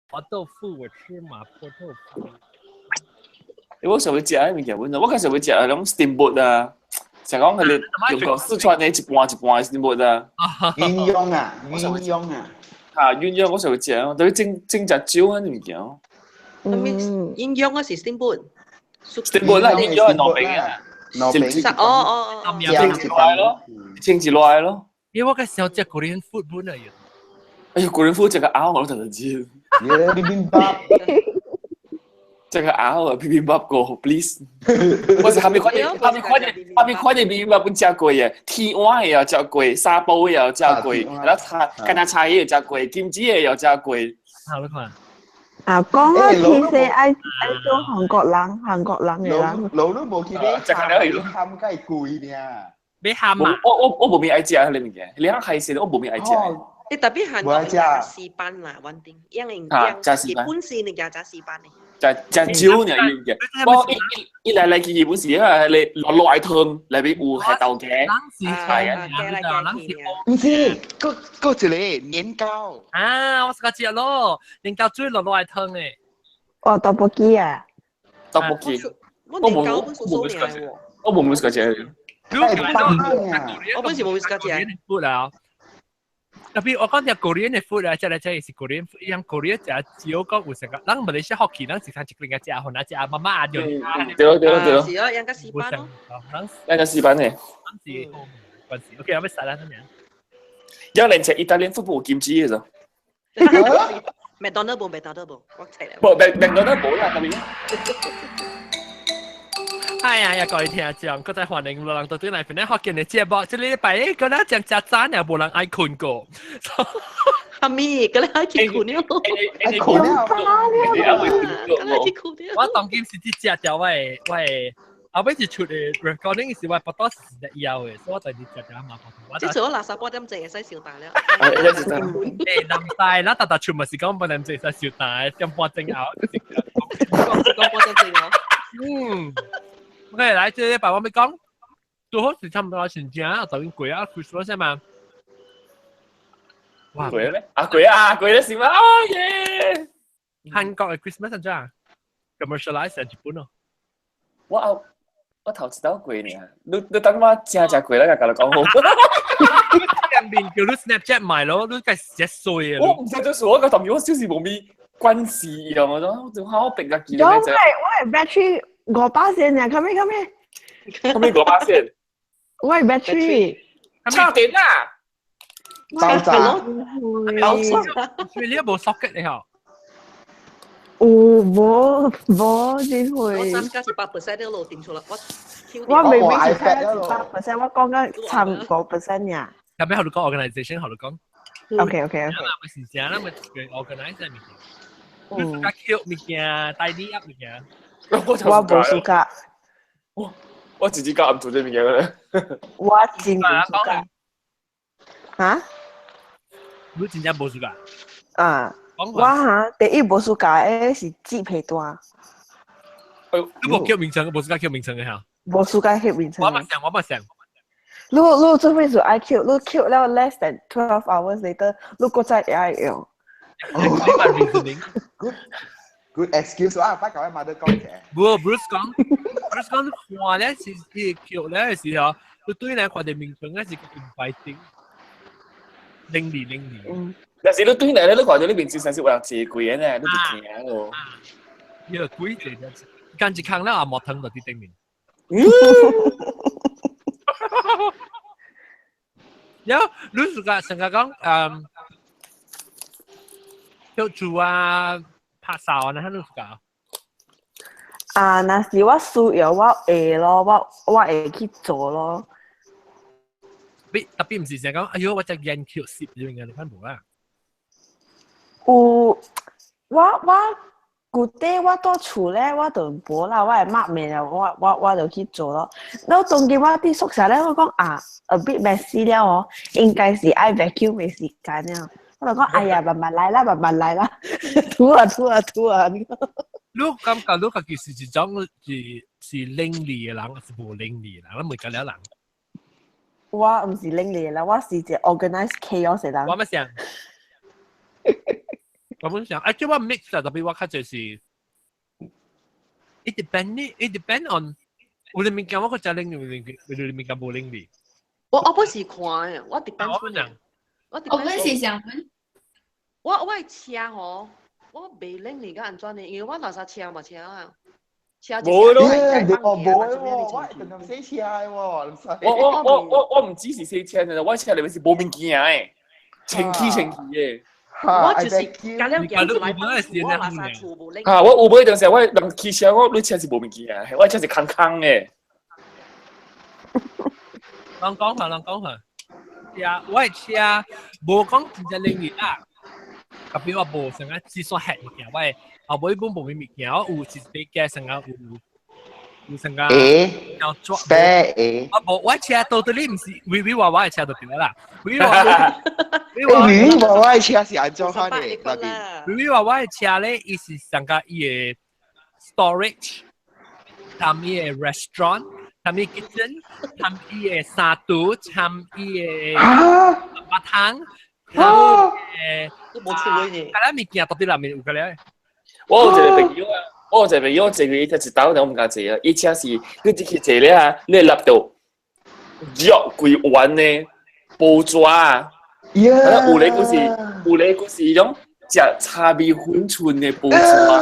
婆豆腐，我吃麻婆豆腐。我想欲食彼物件，我較想欲食彼種 steamboat 啊，想講彼个中國四川的一盤一盤的 steamboat 啊。鴛鴦啊，鴛鴦啊。啊，鴛鴦我想欲食，特別整整隻酒彼物件。嗯，鴛鴦嗰是 steamboat。 steamboat 啦，鴛鴦係糯米啊。糯米。哦哦哦。清一來咯，清一來咯。因為我較想食 Korean food 本來。哎呦，Korean food 食個拗我都特知。耶，bibimbap。這個拗啊，bibimbap 個，please。我是還沒看見，還沒看見，還沒看見 bibimbap 本食過嘅，天碗的也食過，沙煲的也食過，然後茶，敢若茶葉也食過，金子的也食過。好，你看。啊，講啊，其實愛愛做韓國人，韓國人嘅人。老都無去買，食了鹹梗係貴爾。買鹹啊！我無咩愛食彼个物件，你講海鮮我無咩愛食。你特別韓國食絲斑啦，穩定，因為日本是你食絲斑的。食食少爾物件。我一來來去日本時，啊，你落落來湯內面有係豆芽。係啊，毋是，閣閣一個年糕。啊，我是個食咯，年糕水落落來湯的。哦，豆腐雞啊！豆腐雞。我年糕本素素爾我無冇食過食。我本是無食過食。啊！特別我講隻 Korean 的 food 啊，食來食去是 Korean food，伊樣 Korean 食少講有成個，咱馬來西亞學起，咱是看一個食，可能食媽媽啊就。對咯對咯對咯。是咯，應該絲斑咯。應該絲斑的。咱是關係，OK，我欲殺啦，咁樣。有連食意大利 food 無金子的咋？麥當勞無，麥當勞無，我睇了。無麥麥當勞無啦，特別。哎呀呀，各位聽眾，閣再歡迎路人到對來分享福建的節目。這禮拜閣咱講食早爾，無人愛睏過。阿咪，閣咧愛去睏了。愛睏了。閣去睏了。我當今是只食掉我的，後尾是出的 recording 是我腹肚是枵的，所以我就食掉麻婆豆腐。這次我垃圾半點鐘會使燒大了。欸，南西，咱逐逐出嘛是講半點鐘會使燒大，點半鐘後。講半點鐘哦。嗯。OK，來，這禮拜我欲講，拄好是差不多時間，就已經過啊，Christmas 嘛。哇，過咧？啊，過啊，過咧是嘛？哦耶！韓國的 Christmas 怎樣？commercialize 日本咯。我我頭一道過爾，你等我正正過來，共你講好。兩面叫你 Snapchat 買咯，你該食衰啊！我毋知做數，我個同我小時無咪關事樣，我講就好逼個記。我係我係 battery 5%爾，較咩較咩？較咩5%？我係 battery。插電啊！爆炸！爆炸！你無 socket 你嗬？有無無點會？我3加18% 都路定出啦，我我明明是睇100%，我講緊差5% 爾。特別學你講 organisation，學你講。 OK。咪是正啦，咪 organize 物件。你自家捡物件，tidy up 物件。我無暑假。我自己教唔做這物件咧。我真無暑假。嚇？你真正無暑假？啊！我哈第一無暑假的是摺被單。你無叫名稱，無暑假叫名稱的嚇？無暑假叫名稱。我嘛想，我嘛想。你做咩事愛抾？你抾了 less than 12 hours later，你閣再會愛用。 Good good excuse 啊！發覺我媽都講嘅。無，Bruce 講，Bruce 講看咧是是抾咧的時候，你對來看到名稱咧是 inviting，靈利靈利。嗯。但是你對來咧，你看到你面前先是有人坐過的呢，你就驚咯。伊個鬼坐咧，間一空了也無湯就佇頂面。然後你自家成日講，叫做啊，拍掃啊，那你自家？啊，若是我需要，我會咯，我會去做咯。別特別毋是成日講，哎喲，我隻眼球攝咁樣，你看無啊？有，我舊底我佇厝咧，我就無啦，我會抹面啊，我就去做咯。然後當今我佇宿舍咧，我講啊，a bit messy 了哦，應該是愛 vacuum 的時間了。我就講哎呀，慢慢來啦，慢慢來啦，塗啊塗啊塗啊。你感覺你家己是一種是伶俐的人，還是無伶俐的人？你問過了人。我毋是伶俐的人，我是一個 organize chaos 的人。我欲想。我本想，啊，這我 mix 啊，特別我較濟是，it depend on 有啲物件我閣食冷，有啲有啲物件無冷哩。我本是看的，我 depend 我本我我本是想問，我的車吼，我袂冷哩，甲按怎呢？因為我垃圾車嘛車啊，車無咯，你哦無喎，我一定洗車的喎，我唔只是洗車的，我車裡面是無物件的，清氣清氣的。我就是甲了行出來，我垃圾厝無冷。啊！我有買陣時，我人騎車，我你車是無物件，我車是空空的。人講下，人講下。車，我的車無講真正冷熱啦。特別我無成個只所吃物件，我後尾本無咩物件，我有一筆嘅成個有成個要抓。誒，我無，我車到底你毋是微微娃娃的車就對啦。微微娃娃，微微娃娃的車是按怎款的？那邊微微娃娃的車咧，伊是上個伊的 storage，含伊的 restaurant，含伊 kitchen，含伊的沙肚，含伊的麥湯。啊！都無出來呢。啊！咱物件到底內面有個咧？我有一個朋友啊，我有一個朋友坐佢一兜，我毋敢坐啊。伊車是你入去坐咧啊，你立到約規彎的報紙啊，啊有咧佫是有咧佫是彼種食茶味粉春的報紙啊。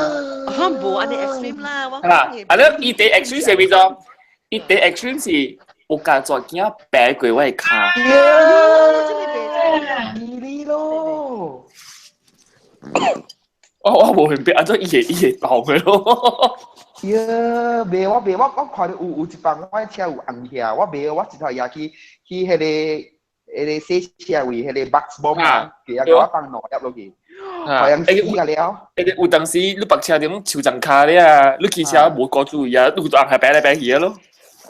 啊，無按呢 extreme 啦，我啊，啊你伊第 extreme 是咩種？伊第 extreme 是有家蛇囝爬過我的跤。你咯，我無明白，按怎伊會動的咯？呀，袂我袂我看到有一擺我車有紅起，我袂我一頭也去彼個洗車位，彼個 box bomb 啊，佢也共我放兩粒落去，好像死個了。有當時你白車佇樹叢跤咧啊，你騎車無顧注意啊，你有紅係擺來擺去啊咯。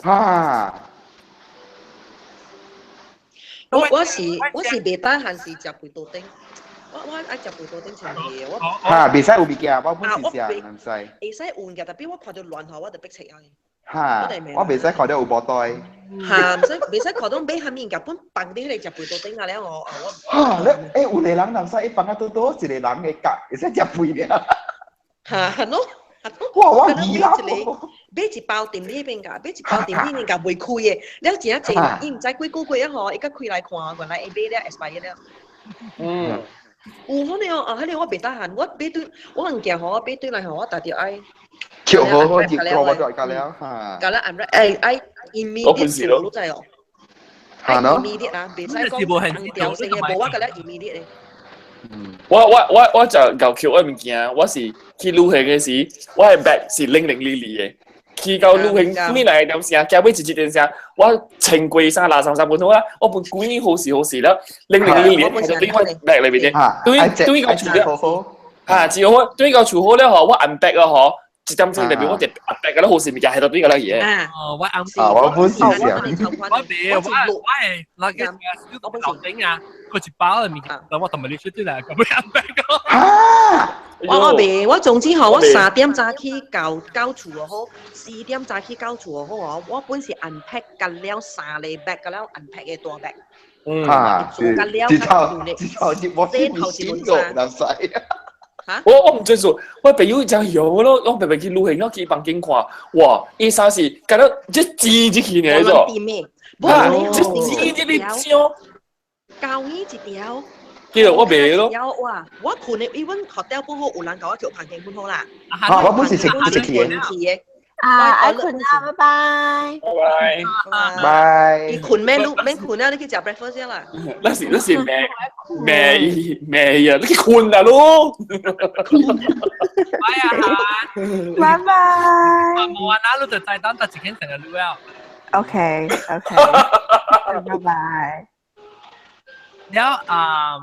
啊！我是袂當閒時食肥肚丁，我愛食肥肚丁前期我。嚇，袂使有物件，我本是食，毋使。會使有物件，特別我看到亂吼，我就逼食啊。嚇，我袂使看到有無袋。嚇，毋使袂使看到買啥物件，本放佇彼個食肥肚丁啊了我我。嚇，你有個人人使一放啊多多一個人的角，會使食肥爾。嚇，係咯。哇！我二啦，買一包踮你彼邊㗎，買一包踮你邊㗎未開的，了真濟，伊毋知幾個月啊吼，伊才開來看，原來伊買了 expire 了。嗯。有可能啊，彼個我袂得閒，我買對，我物件吼，我買對來吼，我特著愛。扣好好入過我就夠了嚇。夠了，按愛 immediate 做，你知哦？愛 immediate 啊，袂使講強調性的，無我夠了 immediate 的。我就𠢕抾我物件，我是去旅行的時，我的 bag 是零零哩哩的。去到旅行轉來點聲，加尾一點聲，我穿過衫垃圾衫本好啦，我本規好時好時了，零零哩哩，就對我 bag 裏面的，對對個厝了，嚇，只好對個厝好了吼，我按 bag 啊吼，一點鐘裏面我就按 bag 個了好時物件係到對個了嘢。哦，我按啊，我本是想，我袂，我係那個小頭頂啊，佢一包的物件，但我同埋你出啲嚟，咁樣按 bag 個。我袂，我總之吼，我3點早起到到厝就好，4點早起到厝就好哦。我本是 unpack 緊了3個 bag，緊了 unpack 的大 bag。嗯。啊，做緊了，之後之後我先先個難使。嚇！我毋知數，我朋友真勇咯，我白白去旅行，我去房間看，哇！伊衫是敢若這擠入去呢種。無你這擠入去上。膠衣一條。對，我袂咯。哇！我困的，伊阮 hotel 本好，有人共我叫房間本好啦。啊，我本是食食去的。啊，愛困啦，拜拜。拜拜。拜。伊困咩？你免困啦，你去食 breakfast 先啦。那是咩咩咩呀？你去困啦咯。拜啊！拜拜。冇啊，那你就再等得一間成個路啊。 OK OK，拜拜。了啊，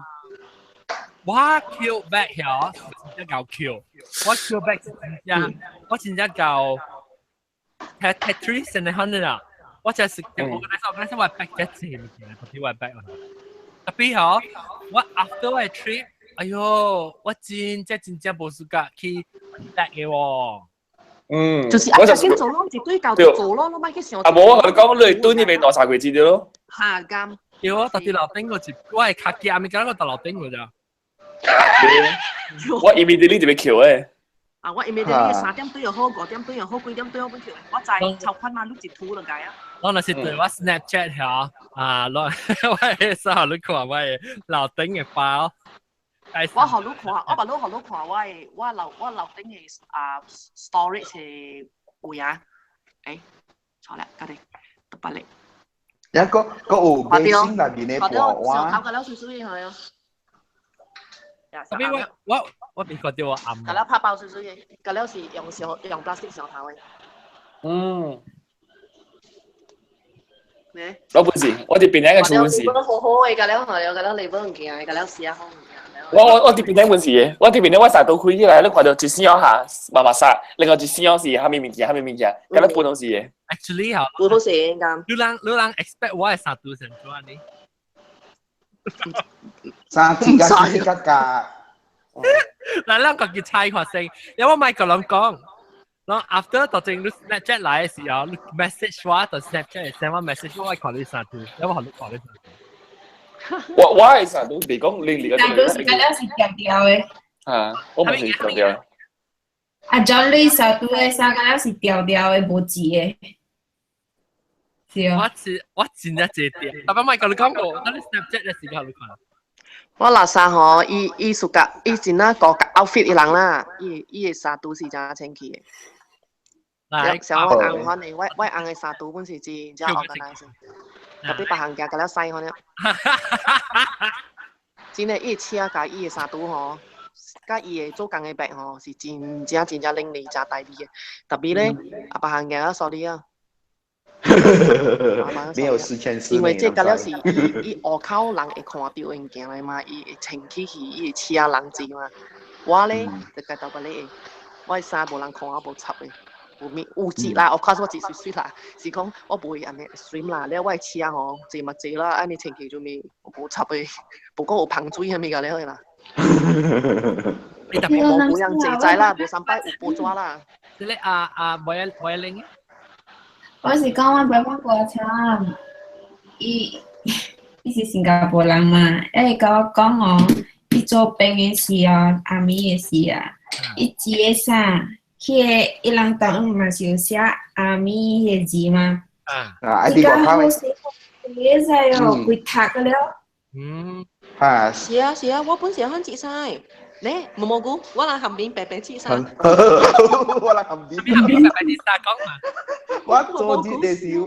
我抾 bag 曉，真正𠢕抾，我抾 bag 是真正，我真正𠢕 Tetris 呢款啦。我真是，我嗰陣時我 bag 一隻物件，特別我 bag 啊。特別嗬，我 after 我 trip，哎喲，我真正真正無時間去 bag 嘅喎。嗯，就是啊，先做咯，一堆舊就做咯，攏莫去想。啊，無我同你講，你對呢邊兩三個字咯。嚇咁。對啊，特別樓頂個一，我係卡機，阿咪講個特樓頂個咋。我 immediately 就被扣誒。啊，我 immediately 3點對又好，5點對又好，幾點對我本扣。我知籌款嘛，你一圖就解啊。我那是對我 Snapchat 嚇，啊，我我係時候你看我的樓頂嘅 file。我予你看，我把你予你看我的我樓頂的啊 storage 的位啊，欸，錯啦，家己讀別咧。一個個有微信內面的盤碗。上頭個了水水的係啊。特別我未看到我暗。個了拍包水水的，個了是用上用 plastic 上頭的。嗯。咩？我本事，我佇邊頂個厝本事。好好的，個了係，個了你本物件，個了試下好物件。我佇邊頂本事的，我佇邊頂我成日都開起來，你看到一線下麻麻殺，另外一線是蝦米物件，蝦米物件，敢若半攏是的。 Actually 嚇，半攏是的。你人 expect 我的衫褲成怎呢？衫子甲子甲價。嗱，咱家己猜看先，因為我咪甲人講，然後 after 到陣你 Snapchat 來的時候，你 message 我，到 Snapchat send 我 message 我看你衫褲，因為我予你看你衫褲。我的衫都袂講你你衫褲是敢了是條條的。啊，我毋是條條。啊，John 你衫褲的衫敢了是條條的，無字的。是哦。我真正這條，特別咪甲你講過，咱你 Snapchat 的時候你看。我垃圾吼，伊伊屬甲伊真正個 outfit 的人啦，伊伊的衫拄是真清氣的。像我翁款的，我翁的衫拄本是真正 organize，特別別項行甲了細款了。真的，伊的車佮伊的衫拄吼，佮伊的做工的 bag 吼，是真正真正伶俐、真大力的。特別咧，啊別項行啊，sorry 啊。沒有十全十美。因為這個了是伊伊外口人會看到的物件來嘛，伊會穿起去，伊會車人濟嘛。我咧就家頭別咧，我的衫無人看我無插的，無物有摺啦，我看我摺水水啦，是講我無會按呢 extreme 啦。了我的車吼，濟嘛濟啦，按呢穿起做咩無插的，無講有芳水啥物個了啦。你特別無無人濟在啦，無三擺有報紙啦。這個啊啊，無愛無愛拎。我是講我陪我過車，伊伊是新加坡人嘛，伊共我講哦，伊做兵的時候，阿米的時啊，伊織的衫，彼个伊人當嘛是有寫阿米的字嘛。啊，伊較好勢，會使哦，規讀了。嗯。啊。是啊是啊，我本是很織衫。咧，毛蘑菇，我人旁邊白白織衫。我人旁邊。白白織衫講嘛。我做節的時候，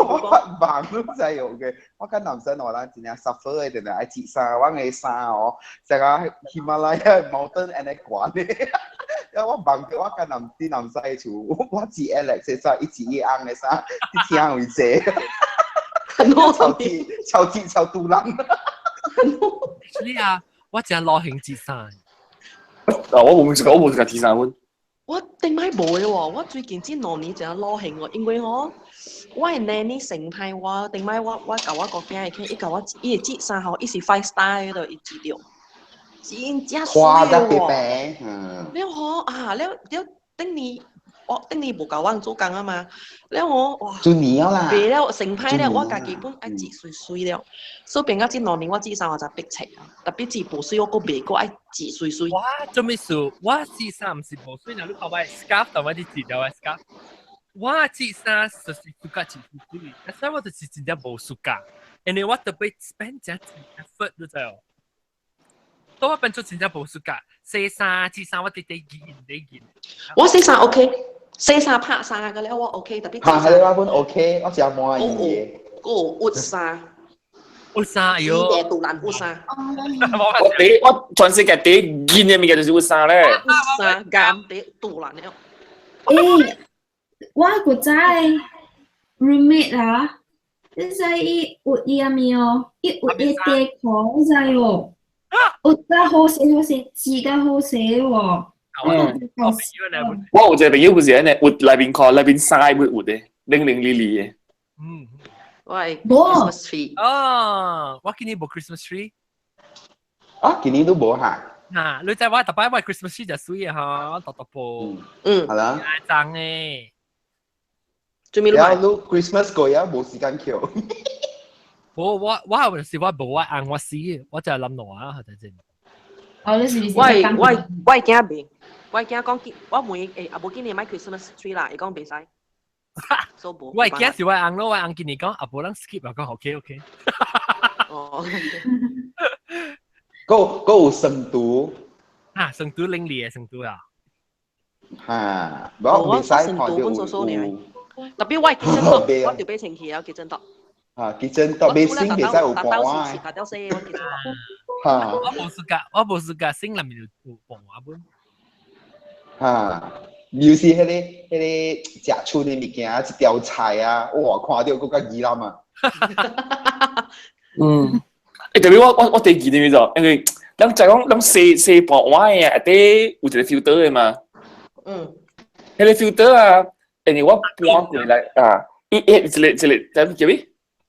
我發夢都知有嘅。我跟男生我啦，真正 suffer 的，定係愛織衫，我嘅衫哦，成個喜馬拉雅 mountain 按呢懸的。因為我夢到我跟男啲南西厝，我織 Alex 的衫，伊織伊翁的衫，你聽為濟。超織超織超肚腩。你啊，我真流行織衫。啊！我無我無自家織衫阮。我頂擺無的喎，我最近這2年真流行喎，因為吼，我的奶奶成派我頂擺我我共我個囝的，伊共我伊會織衫吼，伊是 five star 的，伊織著，真正媠喎。了吼啊，了了頂年我頂年無共阮做工啊嘛，了我哇，啦，袂了成派了，我家己本愛織媠媠了，所以變到這兩年我織衫我才逼切啊，特別織無媠我閣袂閣愛織媠媠。我做咩事？我織衫毋是無媠，若你看我 scarf，但我佇織了我 scarf。我織衫就是 suka 織媠媠，所以我就是真正無 suka，因為我特別 spend 真濟 effort 你知哦。當我變做真正無 suka，洗衫織衫我直直見直見。我洗衫 OK。洗衫拍衫個了我 OK，特別。嚇係你話本 OK，我真滿意嘅。個鬱衫，鬱衫哎喲。地杜蘭鬱衫。我第我全世界第一見的物件就是鬱衫咧。鬱衫監地杜蘭了。欸，我古早 roommate 啊，你知伊鬱伊啥物哦？伊鬱伊底褲，你知哦？鬱得好勢好勢，織得好勢喎。嗯，我有一個朋友不是按呢，鬱內面褲內面衫會鬱的，零零哩哩的。嗯，喂，Christmas tree。哦，我今年無 Christmas tree。啊，今年都無哈。嚇，你知我特擺我 Christmas tree 就媠的吼，我特特布。嗯，係啦。爭的。做咩？然後 Christmas 過啊，無時間扣。我我我有時我無我按我死，我就諗挪啊，就真。哦，你是唔是？我驚袂，我驚講我問伊誒，啊無今年買 Christmas tree 啦，伊講袂使。我驚是我翁咯，我翁今年講啊，無人 skip 啊，講 OK OK。哦。嗰嗰有成都。啊，成都領你嘅成都啊。嚇，我袂使看到有。特別我結真多，我條俾清氣啊，結真多。嚇，結真多，未先袂使有半碗。打掉死，我結真多。嚇。我無時間，我無時間，先內面就有半碗本。嚇。尤其是彼個食厝的物件，一條菜啊，哇，看著閣較疑難啊。嗯，欸，特別我第記得咗，因為咱就講咱洗洗盤碗的啊，內底有一個 filter 的嘛。嗯。彼個 filter 啊，因為我搬過來啊，伊伊一個一個，怎叫咩？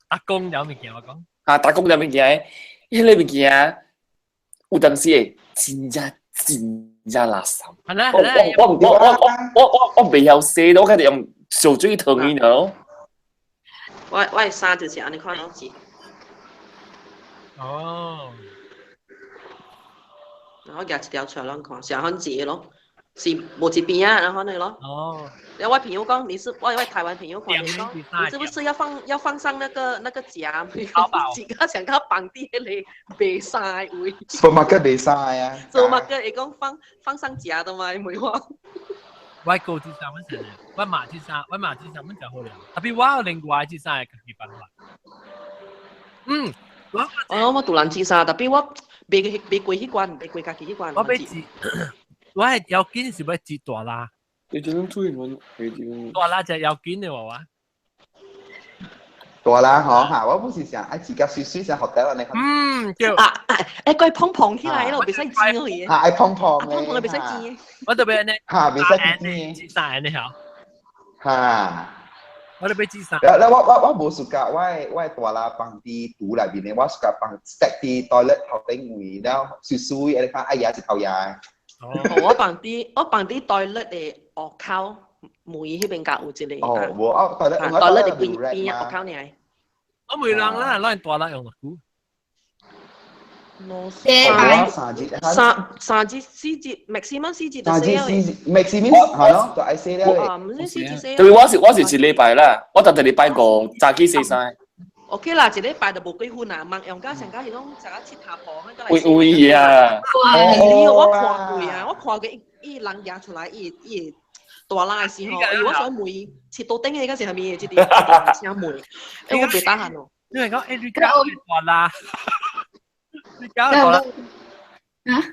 打工有物件我講。啊，打工有物件，彼個物件有當時會真正真正垃圾。我我我我我我袂曉洗，我開始用燒水燙伊喏。我的衫就是按呢款樣子。哦。然後夾一條出來，咱看，上番節咯，是無一邊啊，然後呢咯。哦。然後我朋友講，你是我我台灣朋友看你講，你是不是要放上那個夾？自己想較綁啲迄個賣衫的位。 Supermarket 賣衫啊。 Supermarket 會講放上夾的嘛？梅花。我高智商阮是，我馬智商，我馬智商阮就好了。特別我有另外智商的家己辦法。嗯，我我獨人智商，特別我未過彼關，未過家己彼關。我欲煮，我係要緊是欲煮大辣。你這種推我，你這種大辣就要緊的話。大辣吼嚇，我本是想愛自家水水成學得啦，你。嗯，對。啊，誒，佢碰碰起來咯，袂使煎去。嚇，愛碰碰碰碰袂使煎。我特別呢。嚇，袂使煎。煮啥呢？嚇。嚇。我特別煮啥？咧我無 suka，我大辣放佇櫥內面的，我 suka 放 stack 佇 toilet 頭頂位，了後水水，你看愛牙一頭牙。哦，我放佇 toilet 的外口門彼邊較有一個。哦，無哦，toilet toilet 的邊邊外口爾。我沒人啦，咱大辣用偌久？三三節四節，maximum 四節就三節四節，maximum 係咯，就愛洗了。啊，唔是四節洗。對，我是一禮拜啦，我逐逐禮拜五早起洗衫。 OK 啦，一禮拜就無幾分啦，望用到上加彼種食啊七頭婆，彼個來。有有啊！我看過啊，我看過伊人舉出來，伊伊大辣的時候，伊我想問切刀頂的嗰是啥物的？這啲請問，欸，我袂打閒哦。你係講欸，你搞大辣？你搞大辣？啊？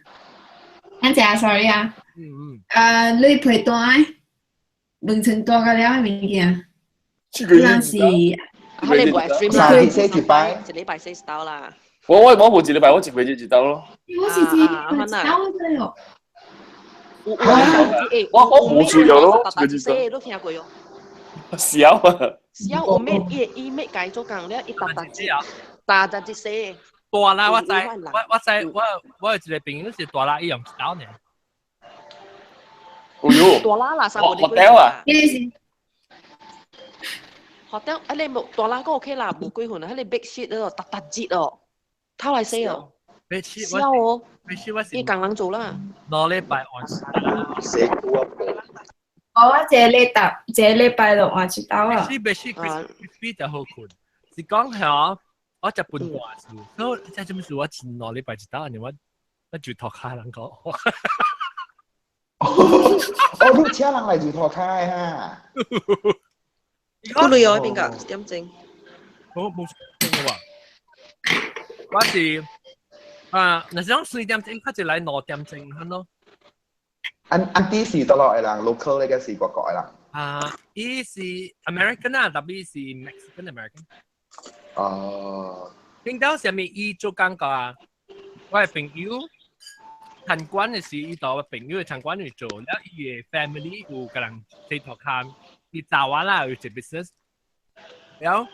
安怎？Sorry 啊。嗯嗯。啊，你皮單，兩層大個了的物件。咱是。佢哋唔係三日洗一擺，一禮拜洗一刀啦。我無一禮拜，我一個月一刀咯。我是一一刀的哦。我無做咗咯，一個月一刀。你聽過喲？笑啊！笑我咩？伊伊咩改做工了？伊逐逐日，逐逐日洗。大啦，我知，我知，我有一個朋友是大啦，伊用一刀呢。哎喲！大啦啦，三個學掉啊！學得啊！你無大啦個 OK 啦，無幾份啊！彼個 bed sheet 哦，逐逐日哦，偷來洗哦，笑哦，伊工人做啦。2禮拜換洗褲啊！我這禮拜這禮拜就換一刀啊。是 bed sheet crispy 就好睏，是講係我食半大事，所以這種事我前2禮拜一刀，我我就塗跤人講。哦，你請人來做塗跤哈？幾類哦，邊個？點鐘？我冇鐘嘅喎，我是啊，若是講4點鐘，較濟來2點鐘，係咯。安安啲是倒落的人，local 呢個是外國的人。啊，伊是 American 啊，特別是 Mexican American。哦。聽到啥物伊做感覺啊？我的朋友參觀的時，伊到我朋友的參觀去做，了伊的 family 有共人洗塗跤。伊早晚啦，有一 business，然後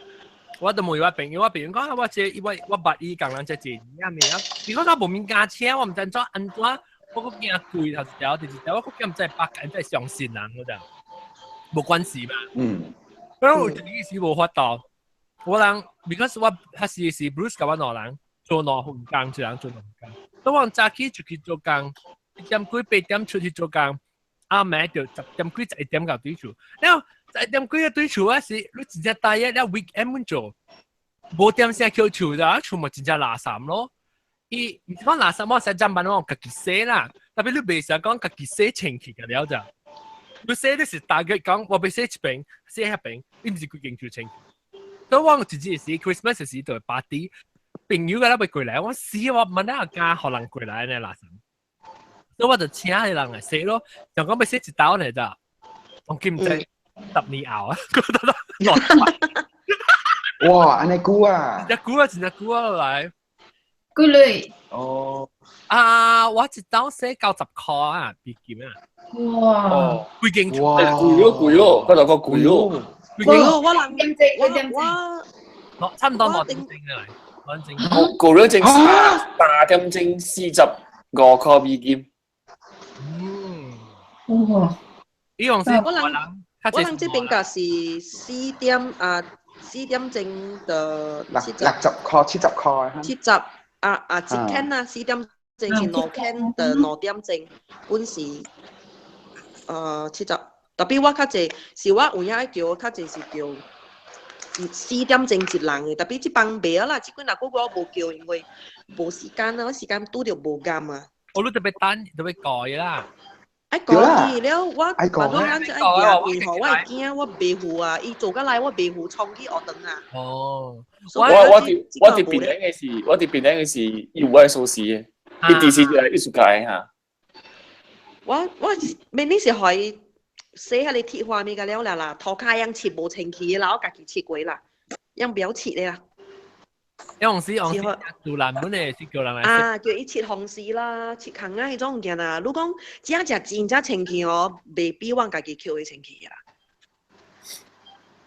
我就問我朋友，我朋友講我這我我捌伊共人這做咩物啊？如果我無物件請，我毋知怎按怎，我閣驚貴頭一條，第二條我閣驚毋知百個，知相信人我就無關係嘛。嗯。然後我意思無法度，我人 because 我彼時是 Bruce 佮我兩人做兩份工，一人做兩份工。都往早起出去做工，一點幾8點出去做工，阿暝就10點幾11點到對厝。然後11點幾嘅對厝啊是，你真正大約了 weekend 做，無點聲叫厝啦，厝咪真正垃圾咯。伊毋是講垃圾，我實在辦我家己洗啦。特別你袂使講家己洗清氣嘅了咋。你洗你是大概講，我欲洗一邊，洗彼邊，你毋是規間厝清氣。所以我有一日時 Christmas 時就 party，朋友個咧欲過來，我死我問下家予人過來呢垃圾。所以我就請彼人來洗咯，就講欲洗一兜呢咋，我記毋知10年後啊，覺得哇，按呢久啊！真久啊，真久啊來。幾鐳？哦。啊，我一兜洗90箍啊，美金啊。哇！規間厝。貴咯貴咯，嗰度個貴咯。貴咯，我人我我差唔多2點鐘啊，2點鐘。個個鐘3點鐘45箍美金。嗯。哇！伊用是我人這邊價是四點啊4點鐘的60箍70箍。70啊啊一間啊4點鐘是2間的2點鐘，本是70。特別我較濟是我有影愛叫，較濟是叫4點鐘一人的，特別這幫袂啦，這幾若個月我無叫，因為無時間啊，我時間拄著無夾啊。我都特別等，特別改啦。愛改了，我反正咱就愛行，為何我會驚我袂赴啊？伊做甲來我袂赴衝去學堂啊。哦，我佇檳城的時，我佇檳城的時，伊有我的鎖匙的，伊電視就係藝術家哈。我明明是予伊洗彼個鐵花物個了啦啦，塗跤樣切無清氣啦，我家己切過啦，樣不曉切的啦。用時用時做難本的是叫人來啊，叫伊切紅絲啦，切空啊，彼種物件啦。你講真正真正清氣哦，袂比阮家己抾的清氣啦。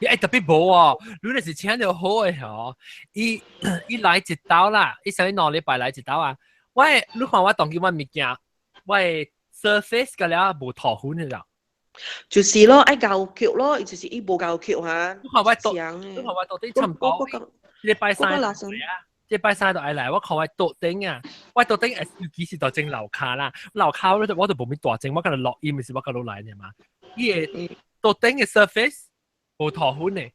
欸，特別無哦，你若是請著好的吼，伊伊來一兜啦，伊啥物2禮拜來一兜啊。我你看我當今我物件，我的 surface 個了無塗粉的啦。就是咯，愛𠢕抾咯，伊就是伊無𠢕抾哈。你看我到，你看我到底差唔多。禮拜三啊，禮拜三就愛來，我看我桌頂啊，我桌頂尤其是就整樓跤啦，樓跤我就無咩大整，我敢若落雨，毋是我敢落來爾嘛。伊個桌頂的 surface 無塗粉的，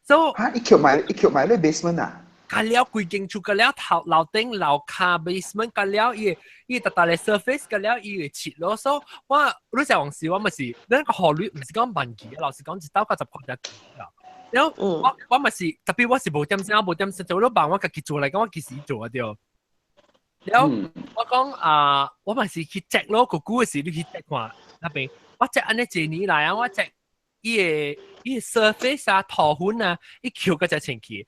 所以哈，伊抾埋伊抾埋咧 basement 啊？甲了規間厝，甲了頭樓頂樓跤 basement，甲了伊伊逐逐個 surface，甲了伊會切咯。所以我你成往時我咪是，咱個效率毋是講萬幾，老實講一兜90箍才夠啦。然後我咪是特別我是無點聲，無點聲，做咗辦我家己做來講，我幾時做啊對。然後我講啊，我咪是去 check 咯，個久的時你去 check 看那邊，我 check 按呢一年來啊，我 check 伊個伊個 surface 啊、塗粉啊，伊抾個才清氣。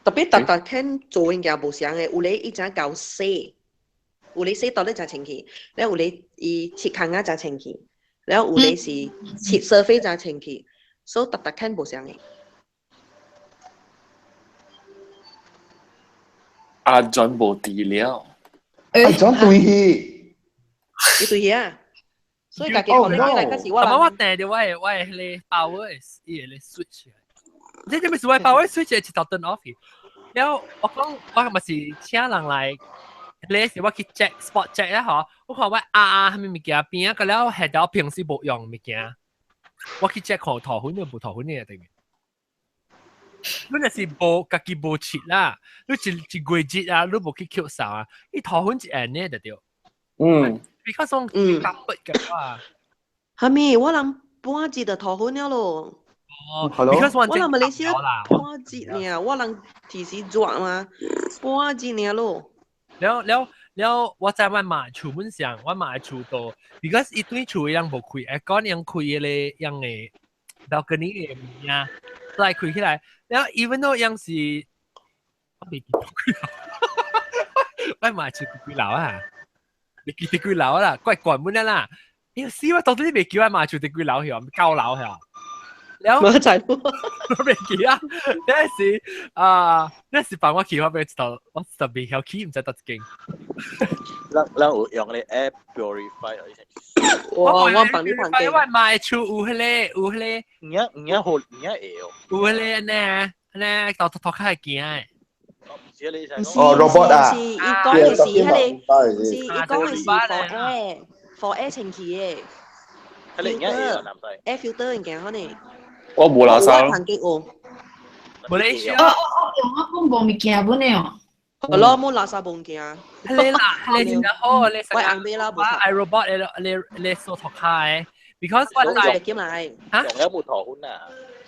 特別逐逐天做物件無相的，有咧伊才夠洗，有咧洗到咧才清氣，了有咧伊切空仔才清氣。了有咧是切 surface 才清氣，所以逐逐間無相的。阿 John 無佇了，阿 John 對去，伊對去啊，所以家己可能來開始我。我我訂著我的我的彼個 power 伊個 switch，這這毋是我的 power switch 一頭 turn off 去。了我講我嘛是請人來。咧是我去 check spot check 啦嗬，我看我啊啊啥物物件邊啊，個了下晝平時無用物件，我去 check 看塗粉定無塗粉的對面。你若是無家己無切啦，你一月節啊，你無去抾掃啊，伊塗粉一按呢就對。嗯。比較爽夾筆嘅話。哈咪，我人半節就塗粉了咯。哦，我人馬來西亞半節爾，我人提時熱嘛，半節爾咯。了了了，我知我媽厝本上，我媽厝度，because 伊對厝伊人無開，會講人開个樣個 balcony 的物件，來開起來。了 even though 樣是，我袂記得幾樓，我媽厝幾樓啊？袂記得幾樓啦，怪關門啦。哎死我到底袂記我媽厝佇幾樓去，9樓去。了，我知，我袂記啊。那時啊，那時放我去，我袂知道，我特別曉去，毋知佗一間。咱有用咧 air purifier。我幫你看。我媽厝有彼個，有彼個。有影有影好，有影會哦。有彼個呢，咧到塗跤會行的。哦，robot 啊，是伊講的是彼個，是伊講的是 for air 清氣的。air filter 物件可能。我無垃圾。曾經有。無咧需哦哦哦，用我本無物件本的哦。係咯，冇垃圾物件。你啦，你真係好，你喂硬啲啦，我 iRobot 你你你掃塗跤的，because 我來兼來。嚇？用了無塗粉啊？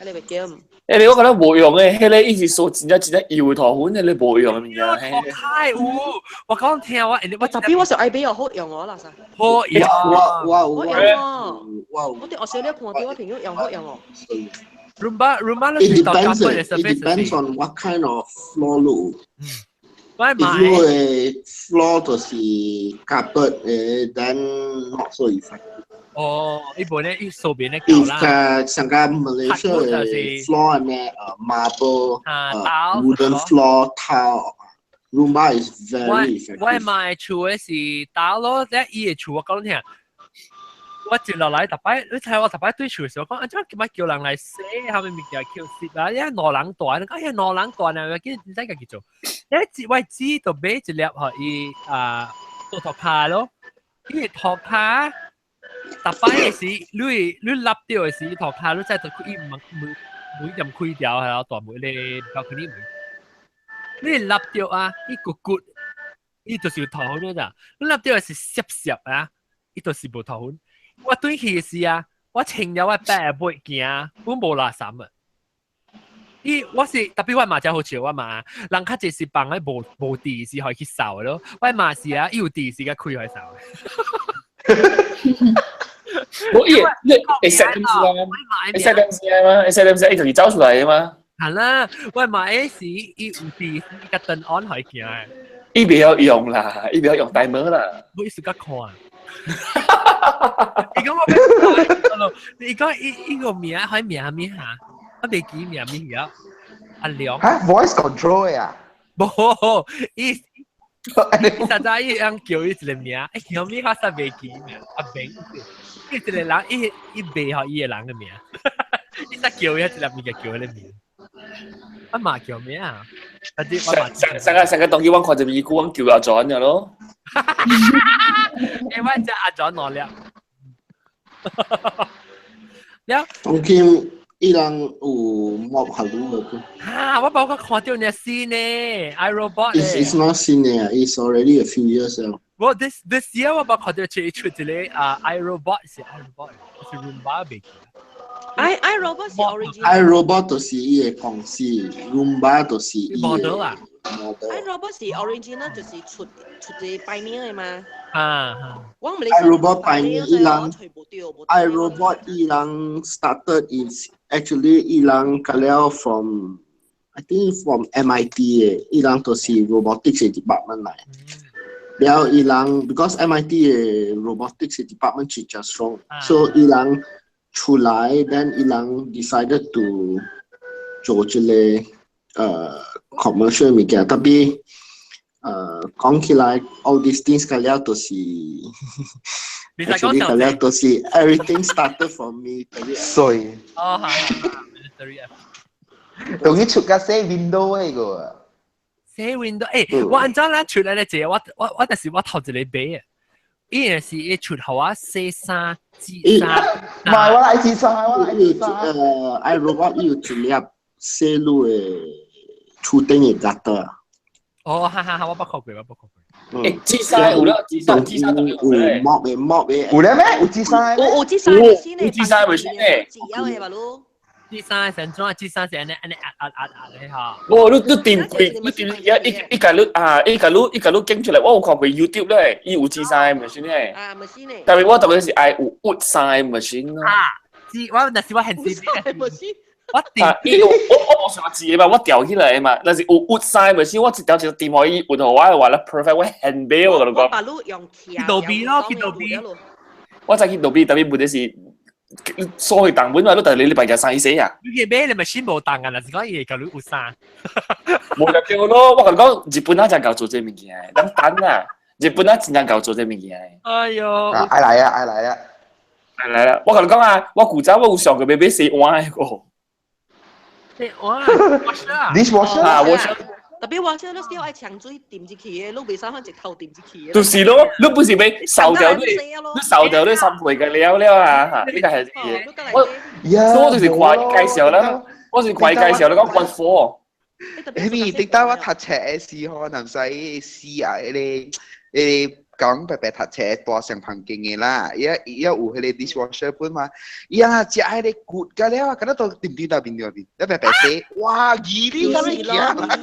你袂兼。欸，你我覺得無用的，彼個伊是掃真正真正油的塗粉，彼個無用的物件。塗跤有，我講聽我，我特別我上愛買哦，好用哦，垃圾。好用。我我用哦。我佇學校咧看到我朋友用好用哦。 Roomba Roomba It depends. It depends on what kind of floor 咯。我 If 你的 floor 就是 carpet 的，then not so effective。哦，伊無咧，伊掃邊咧夠啦。 If 上個 Malaysia 的 floor 呢，marble，wooden floor tile，Roomba is very effective。我買厝的是打咯，即伊的厝我講聽。我接落來，逐擺你睇我逐擺對厝的時候，講啊，怎麼叫人來洗，後面物件叫洗啊，因為兩人大，你講哎呀兩人大呢，叫唔使家己做。一我知就買一粒予伊啊做塗跤咯，因為塗跤。逐擺的時，你你立掉的時，塗跤你再就伊門門門就開掉係咯，大門咧包括你門，你立掉啊，伊骨骨，伊就是有塗粉咋，你立掉的是濕濕啊，伊就是無塗粉。我對去的時啊，我穿了我白背行，阮無垃圾啊。伊我是特別我嘛真好笑，我嘛人較濟是放喺無無電時可以去掃的咯，我嘛是啊，伊有電時才開來掃。無伊，你會 set 東西啊？會 set 東西啊嘛？會 set 東西，伊自己走出來的嘛？係啦，我嘛時伊有電，伊個燈按可以行的。伊袂曉用啦，伊袂曉用大門啦。我意思較看。伊講我伊講伊伊個名係名咩嚇？我未記名咩啊？阿良。嚇，voice control 呀？無，伊實在伊樣叫伊一個名，欸叫咩我實未記名，阿明。伊一個人，伊伊袂曉伊個人的名，伊實叫伊一粒物件叫彼個名。我嘛叫咩啊？上上個上個當機我看著伊久，我叫阿 John 了咯。欸，我只阿 John 兩粒。了。當今伊人有 mop 下滷的。啊！我無個看到呢新的 iRobot。 It's not 新的，It's already a few years 了。我 this year 我捌看到出出一個啊 iRobot 是 iRobot 是 Roomba 袂記。 I iRobot 是 original。 iRobot 就是伊个公司，Roomba 就是伊個 model 啊。 model。 iRobot 是 original 就是出出一個 pioneer 的嘛。啊。我唔 iRobot pioneer 伊人，iRobot 伊人 started is actually 伊人較了 from I think from MIT 的，伊人就是 robotics department 來。了伊人 because MIT 的 robotics department 是真 strong，so 伊人出來，then 伊人 decided to 做這個commercial 物件，特別講起來，all these things 較了都是，actually 較了都是 everything started from military。水。哦，係military。當伊出個洗 window 的個。洗 window，欸，我按怎咱出來咧？這我我我就是我頭一個買的。伊若是會出予我洗衫、摺衫。唔係我來摺衫，我來摺衫。 iRobot 伊有一粒洗路的厝頂的 gutter。哦，哈哈哈！我捌看過，我捌看過。欸，摺衫有了，摺衫摺衫當然有 mop 的 mop 的。有了咩？有摺衫有有摺衫的先有摺衫的先的。摺了的嘛囉。摺衫是按怎？摺衫是按呢按呢壓壓壓壓的哈。無，你你掂開，你掂一一一共你啊，一共你一共你揀出來，我有看過 YouTube 咧，伊有摺衫的 machine 咧。啊，machine 咧。但是我當然是愛有鬱衫的 machine 咯。啊，摺我若是我現時 machine。我掂，伊我我無想摺的嘛，我吊起來的嘛。若是有鬱衫的 machine，我一條一條掂予伊鬱予我的話咧 perfect，我現買我共你講。我把路用去路邊咯，去路邊。我知去路邊，但是問題是。所去重本嘛，你逐禮拜日衫伊洗啊？你去買你咪先無重啊，若是講伊會共你鬱衫。無就對咯，我共你講，日本仔真𠢕做這物件，咱等啊，日本仔真正𠢕做這物件。哎喲，愛來啊，愛來啊！愛來啦！我共你講啊，我古早我有上過欲買洗碗的個。哇，dishwasher 啊，washer。 特別 washer 你需要愛長水掂入去嘅，你袂使反一頭掂入去嘅。就是咯，你不是俾掃掉你，你掃掉你三倍嘅了了啊！嚇，呢個係嘢。我，所以我就是看伊介紹啦，我是看伊介紹你講關火。彼頂到我讀冊的時候，毋使試啊，彼个彼个講白白讀冊大上旁間的啦，伊伊有彼個 dishwasher 本嘛，伊啊食彼个骨甲了，敢若都掂掂到面內面，你白白洗，哇，義理咁樣行啦，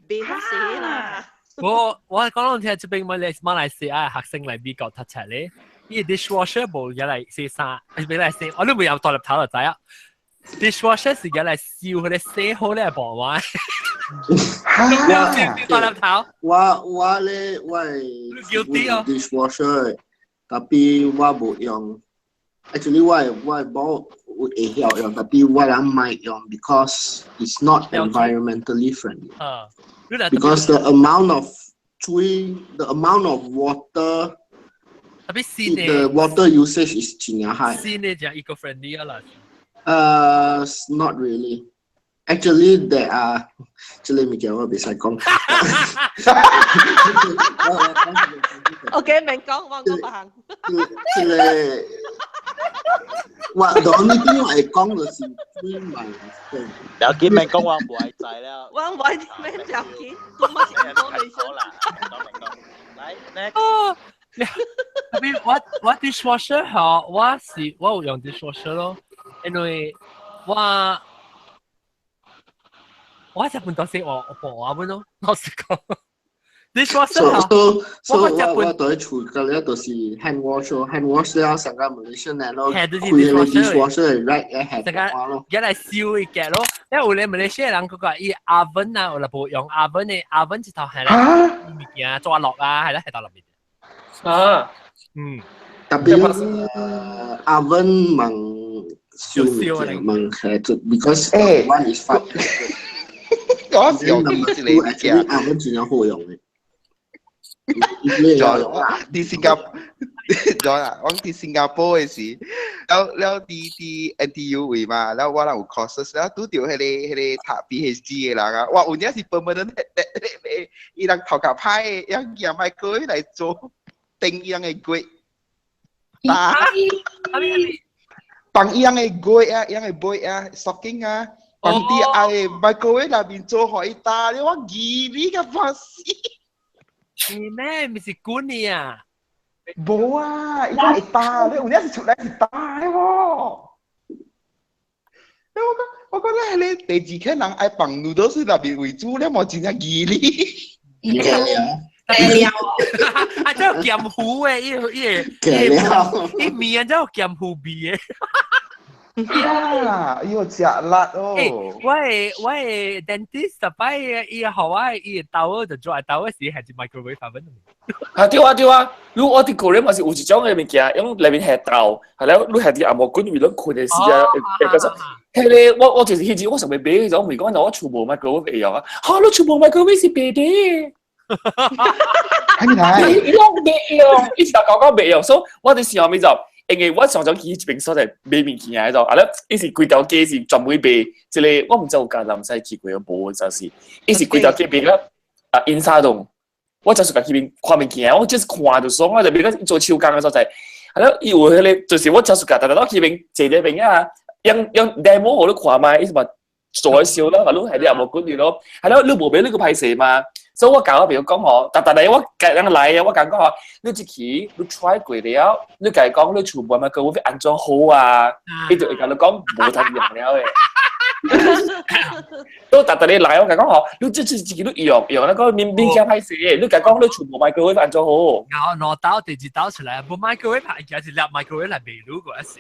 袂好洗啦。我講到聽這邊馬來西亞學生來美國讀冊咧，伊 dishwasher 無入來洗衫，袂來洗，我都未有大粒頭就知啊。dishwasher 是入來燒佢哋洗好咧薄碗。大粒頭。我咧我係 dishwasher， tapi 我無用。Actually 我某有會曉用，tapi 我人毋用，because it's not environmentally friendly. Because the amount of 水，the amount of water，特別新的 the water usage is 真正 high。新的就 eco friendly 啦。 Not really. Actually, there are 這個物件我袂使講。 OK，免講，我講別項。這個我 the only thing 我會講就是水嘛。了解免講，我無愛知了。我無愛免了解，都冇是 information 啦。來，next。特別我 dishwasher 嗬，我是我有用 dishwasher 咯，因為我食半多時我我播本咯，老實講。dishwasher so 我佇厝個了就是 hand wash 咯，hand wash 了上個 Malaysia 嚟咯，開個 dishwasher right 嘅 hand 咯。一嚟燒一嘅咯，因為有咧馬來西亞人嗰個伊 oven 啊，有啦無用 oven 嘅 oven 一頭係咧物件抓落啊，係啦係到入面。啊，嗯，特別 oven 問燒物件問係就 because one is fat。我是用呢一個物件，oven 真正好用嘅。佇新加坡，咗啦，我佇新加坡的時，了了佇佇 NTU 位嘛，了我人有 courses，了拄著彼個讀 PhD 的人啊，哇，有影是 permanent，伊人頭殼歹的，用夾麥克來做定伊人的鍋，打，放伊人的鍋啊，伊人的杯啊，stocking 啊，放佇愛 microwave 內面做予伊打，我疑你個怕死！是咩？唔是管你啊？無啊，伊講會打，你有影是出來是打的喎。我講咧，你第二個人愛放 noodles 內面為主，你無真正疑你。料啊，真係鹹糊的，伊伊伊麵真係鹹糊味的。啊！伊有食辣哦。我的 dentist 十擺伊予我伊兜就做兜時係隻 microwave oven。啊對啊對啊，你我佇個人嘛是有一種的物件，用內面下豆，係了你下佇紅毛滾為攏睏的時啊，會個啥？彼個我就是彼時我想欲買彼種，咪講我厝無 microwave 會用啊，哈你厝無 microwave 是白的。係咪？伊攏袂用，伊一直講講袂用，所以我佇想咪就。因為我常常去一邊所在買物件迄種，啊咧，伊是規條街是專門賣這個，我毋知有甲南西去過無，就是伊是規條街賣個啊印沙洞，我就是共去邊看物件，我就是看就爽，我就變個做手工的所在，啊咧，伊有彼個就是我就是共逐逐到去邊坐咧邊啊，用用 demo 予你看覓，伊是嘛做燒咯，啊你係你也無管你咯，係咯，你無買你閣歹勢嘛。所以我共我朋友講吼，逐逐來我共人來啊，我共講吼，你這期你 try 過了，你共伊講你厝無嘛個會安裝好啊，伊就會共你講無通用了的。都逐逐日來，我共講吼，你這次自己你用用那個免免驚歹勢，你共講你厝無 microwave 安裝好。然後兩刀第二刀出來，無 microwave 而家是粒 microwave 來賣滷個是。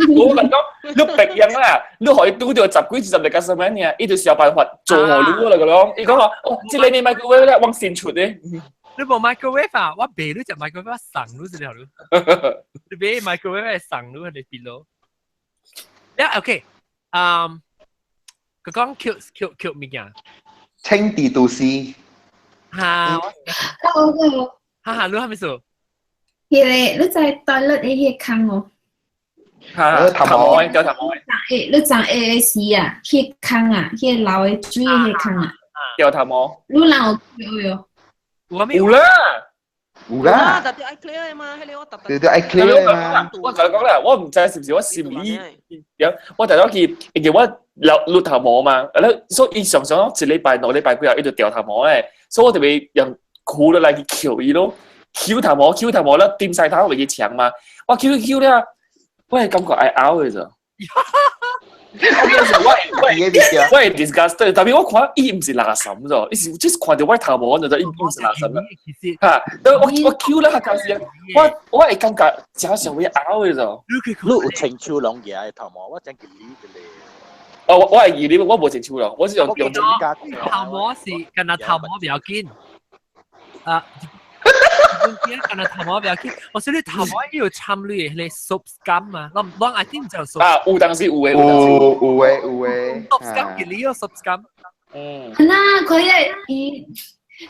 我共講，你白用啦，你予伊拄著十幾二十個 customer 爾，伊就想辦法做予你啦個攏。伊講話，哦，這個你 microwave 咧往先出的。你無 microwave 啊？我賣你隻 microwave 送你一條路。你買 microwave 送你，你變咯。呀，OK，佢講 cute cute cute 物件。清地都市。嚇！我個。哈哈，你係咪數？彼個你在 toilet 的彼個空哦。嚇，頭毛嘅，掉頭毛嘅。你長 A 時啊，迄坑啊，迄流的水迄坑啊，掉頭毛。你人有喲？有啦。有啦。特別愛 clear 嘛，迄個我特對對愛 clear 嘛。我同你講啦，我唔知是唔是我心理，我特咗去，因為我留頭毛嘛，所以伊常常一禮拜兩禮拜幾後，伊就掉頭毛咧，所以我特別用箍落來去抾伊咯，抾頭毛，抾頭毛咧，掂晒頭會去牆嘛，我抾抾了，我係感覺愛嘔嘅咋。我係 disgusted，特別我看伊唔是垃圾啫，伊是 just 看到我頭毛就知伊唔是垃圾啦。嚇，我抾啦，下時我會感覺真想會嘔嘅啫。你有清手龍嘅頭毛，我真記你嘅咧。哦，我係二你，我無清手龍，我是用用頭毛是跟那頭毛比較緊。啊。本跟那頭毛比較緊，我說你頭毛有參你的 soap scum 啊，我 I think 就 soap。啊，有當時有的，有有的有的。 soap scum 給你有 soap scum。嗯。那佢個伊，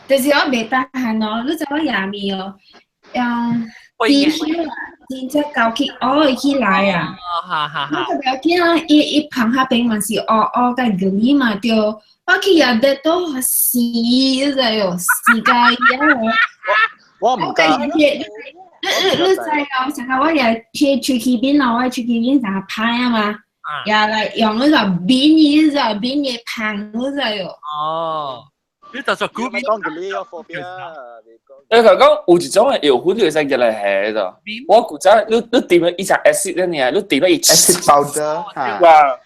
就是我袂得閒哦，你知我夜暝哦，用地球啊，真正高起烏起來啊。哈哈哈。我特別見啊，伊伊旁下邊嘛是烏烏個魚嘛對，我去夜日都死，你知喲，死甲伊啊！我唔敢。你你知哦？上個我也去喙齒邊咯，我喙齒邊成日歹啊嘛，也來用嗰個面，你知面嘅香，你知喲？哦，你就做古面講嘅你個貨邊啊？你頭講有一種嘅藥粉，你會使入來下咋？我古早你你掂了一隻 acid 咧，你掂了一 acid powder 嚇，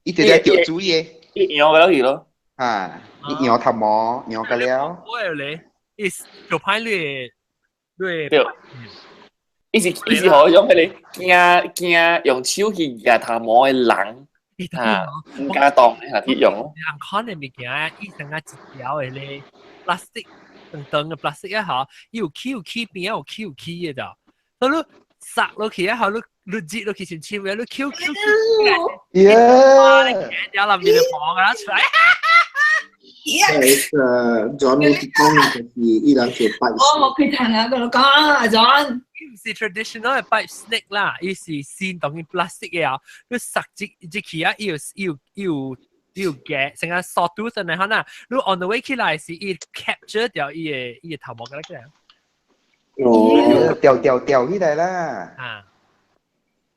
一直在掉水嘅，一搖個落去咯。嚇，一搖頭毛，搖個了。我有咧，伊就歹你。對，對，伊是伊是好種彼個驚驚用手去蜈頭毛的人，啊，毋敢動，下去用。人看的物件，伊成個一條的咧 plastic 長長的 plastic 啊，吼，伊有起有起邊，有起有起的咋？所以你撒落去啊，吼，你你擠落去先手嘅，你 Q Q Q，耶！條內面的毛啊出來。誒，John 你講就是伊人叫 pipe。我冇佢聽啊，佢講啊，John。伊毋是 traditional 的 pipe snake 啦，伊是線當然 plastic 的啊，你塞一一去啊，伊有伊有伊有伊有夾，成個 sawtooth 安尼可能，你 on the way 起來是伊 capture 掉伊的伊的頭毛個咧。哦，掉掉掉起來啦。啊，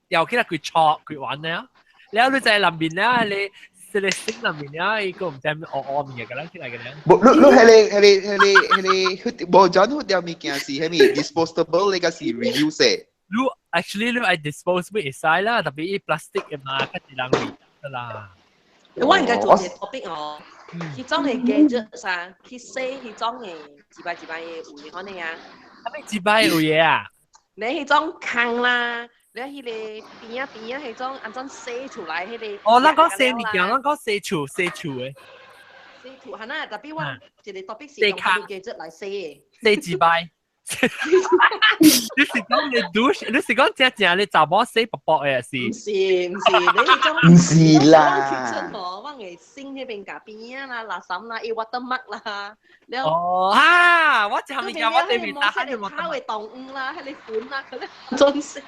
掉起來佢錯佢玩咧，然後你在南邊咧，你。這個星入面咧，伊個毋知咩烏烏物嘅啦，起來嘅咧。無，你你彼個彼個彼個彼個，無轉去掉物件是彼物 disposable，你個是 reuse 的。你 actually 你愛 disposable 會使啦，特別伊 plastic 嘅嘛，較濟人用得啦。我應該做一個 topic 哦，彼種的 gadget 啥，去洗彼種的一擺一擺的有的可能啊。啥物一擺有的啊？你彼種空啦。你彼個邊仔邊仔彼種按怎洗出來彼個？哦，咱講洗物件，咱講洗厝洗厝的。洗厝係啦，特別我一個 topic 是用彼個 gadget 來洗的。洗一擺。你是講你 douche？你是講正正你查某洗薄薄的是？毋是毋是，你彼種。毋是啦。我會先彼邊共邊仔啦、垃圾啦、伊 watermark 啦，了。哦哈！我食物件我對面打開就冇。烤的動物啦，彼個粉啦，佢咧真是。啊！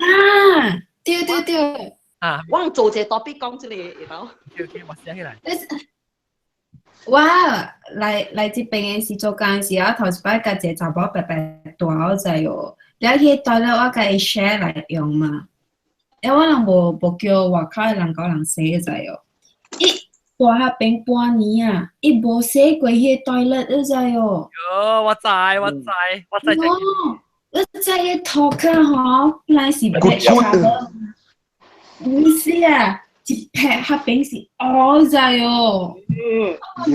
對對對。啊！我做一個 topic 講這個會到。 OK，我寫起來。我來來這邊的時做工時，我頭一擺共一個查某白白蹛我知哦。了彼個袋了我共伊 share 來用嘛。欸，我人無無叫外口的人共人洗知哦。伊蹛彼邊半年啊，伊無洗過彼個 toilet 你知哦。哦，我知我知我知。哦，你知彼塗跤吼，本來是白的，毋是啊，一撇彼邊是烏知哦。嗯。我講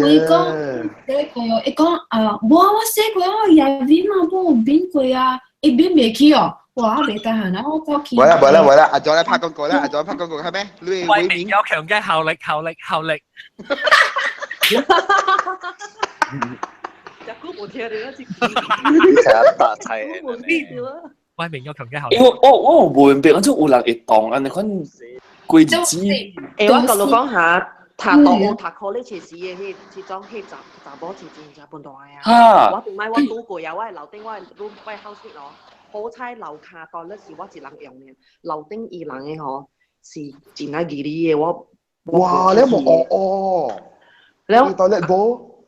洗過哦，伊講啊，無我洗過，我也面嘛無變過啊，伊變袂去哦。哇！袂得閒啊，我走去。無啦無啦無啦，阿 John 來拍廣告啦，阿 John 拍廣告係咩？你為民有強嘅效力效力效力。只久無聽到這句。打菜。為民有強嘅效力。因為我我無明白，按怎有人會當按呢款規日子。欸，我共你講下，讀大學讀 college 時的彼彼種彼查查某是真正本大啊！我頂擺我拄過啊，我的樓頂我的 room 我的 housemate 哦，好彩樓跤 toilet 是我一人用的，樓頂伊人的吼，是真啊義理嘅，我哇！你冇哦哦，了 toilet bowl，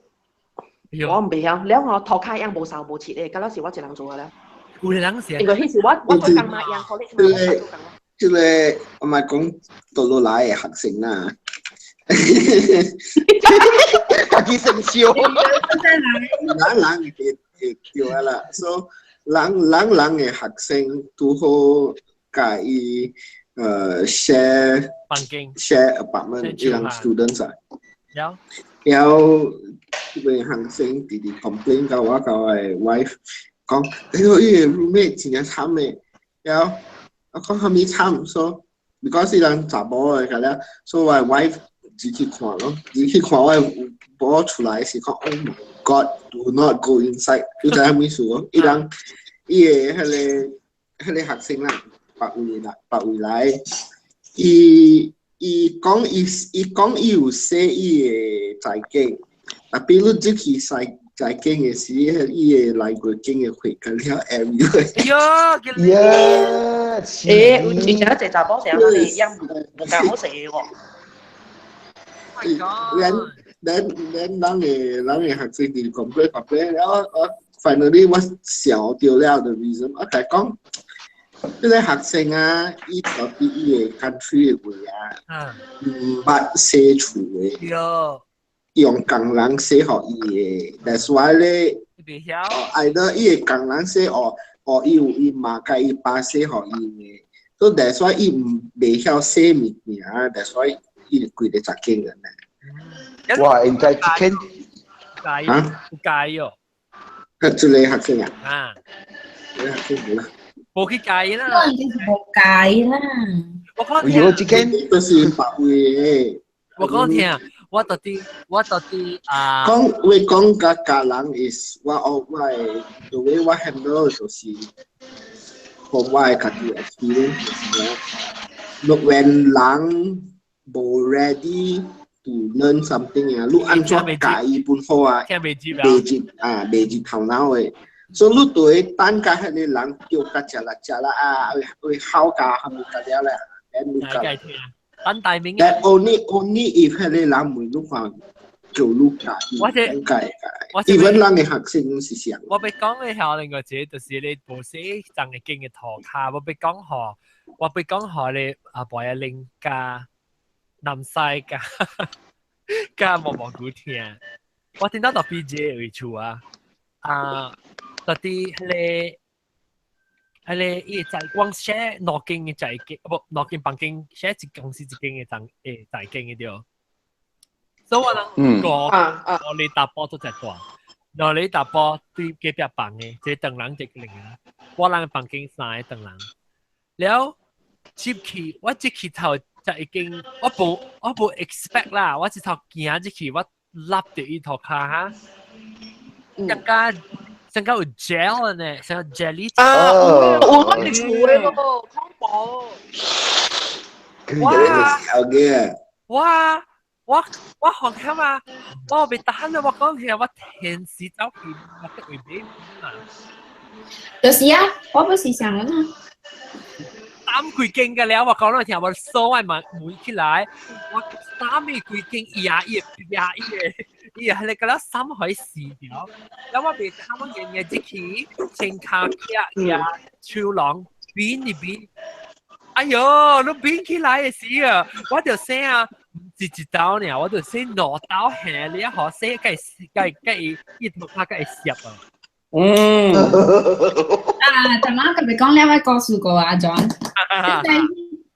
我唔袂曉，了我塗跤樣無掃無切嘅，嗰時我一人做了。有人是因為彼時我做工嘛，樣 college 嘛，我做工。這個我咪講倒落來的學生啦。家己生笑。人人會會對啊啦，所以人人人的學生拄好佮伊share 房間 share apartment 伊人 students 啊。了。然後這個學生直直 complain 到我佮我的 wife 講，哎喲，伊个 roommate 真正慘的，然後我講啥物慘，所以 because 伊人查某的，佮了，所以我的 wife 入去看咯，入去看我的某出來是講，Oh my God，do not go inside，你知影啥意思無？伊人伊个彼個學生啦，別位來別位來，伊伊講伊伊講伊有洗伊个財經，tapi 你入去洗財經的時，伊個內過間的血佮了 everywhere。喲，耶！欸，有一隻查某成日樣無夠好勢喎。咱咱咱人的人的學生就 complain complain，然後我 finally 我想到了 the reason，我共伊講，這個學生啊，伊到底伊个 country 的話啊，毋捌洗厝的，用工人洗予伊的，that's why 咧，either 伊个工人洗哦，哦伊有伊媽佮伊爸洗予伊的，所以 that's why 伊毋袂曉洗物件，that's why 伊規個十間人咧。哇！應該間介有介哦。啊，這個學生啊？啊。這個學生無啦。無去介啦。應該是無介啦。我講聽。喲，這間都是別位的。我講聽，我到底啊。講話講佮教人 is 我我的 the way 我 handle 就是 from 我的家己 experience 就是講，when 人無 ready to learn something 啊，你按怎教伊本好啊？袂入啊，袂入頭腦的。所以你對等甲彼個人叫甲食啦食啦啊，會會好教啥物甲了咧，你教。等大明。但 only if 彼個人問你看叫你教，我這教我 even 咱的學生是啥？我欲講的係另外一個，就是你無洗髒的間的塗跤，我欲講予，我欲講予你啊，博一玲加南西加加毛毛菇聽。我聽到特別這位厝啊，啊，到底彼個彼個伊在光寫兩間的在間，無兩間房間寫一公司一間的房誒在間的對。所以我人個我你查埔做隻大，兩个查埔對隔壁房的，一個唐人，一個兩個，我人房間三個唐人。了入去，我入去頭就已經，我無 expect 啦，我一頭行入去，我擸著伊塗跤哈，成個有 gel 呢，成個 jelly。啊，有我佇厝的咯，恐怖。哇！哇！我我學曉啊！我袂當啦！我講起來，我天時走去，我得會買啊。就是啊，我不是想啊。擔規間個了，我講你聽，我鎖我門門起來，我擔伊規間壓伊壓伊個，伊係你個了三海四條，แล้ว我袂當我日日入去，穿跤徛徛手廊邊一邊，哎喲，你邊起來的時啊，我就醒啊。是一刀爾，我就洗兩刀下，你一學洗，計計計伊塗跤計會澀啊。嗯。啊，頭仔特別講了，我告訴過阿 John，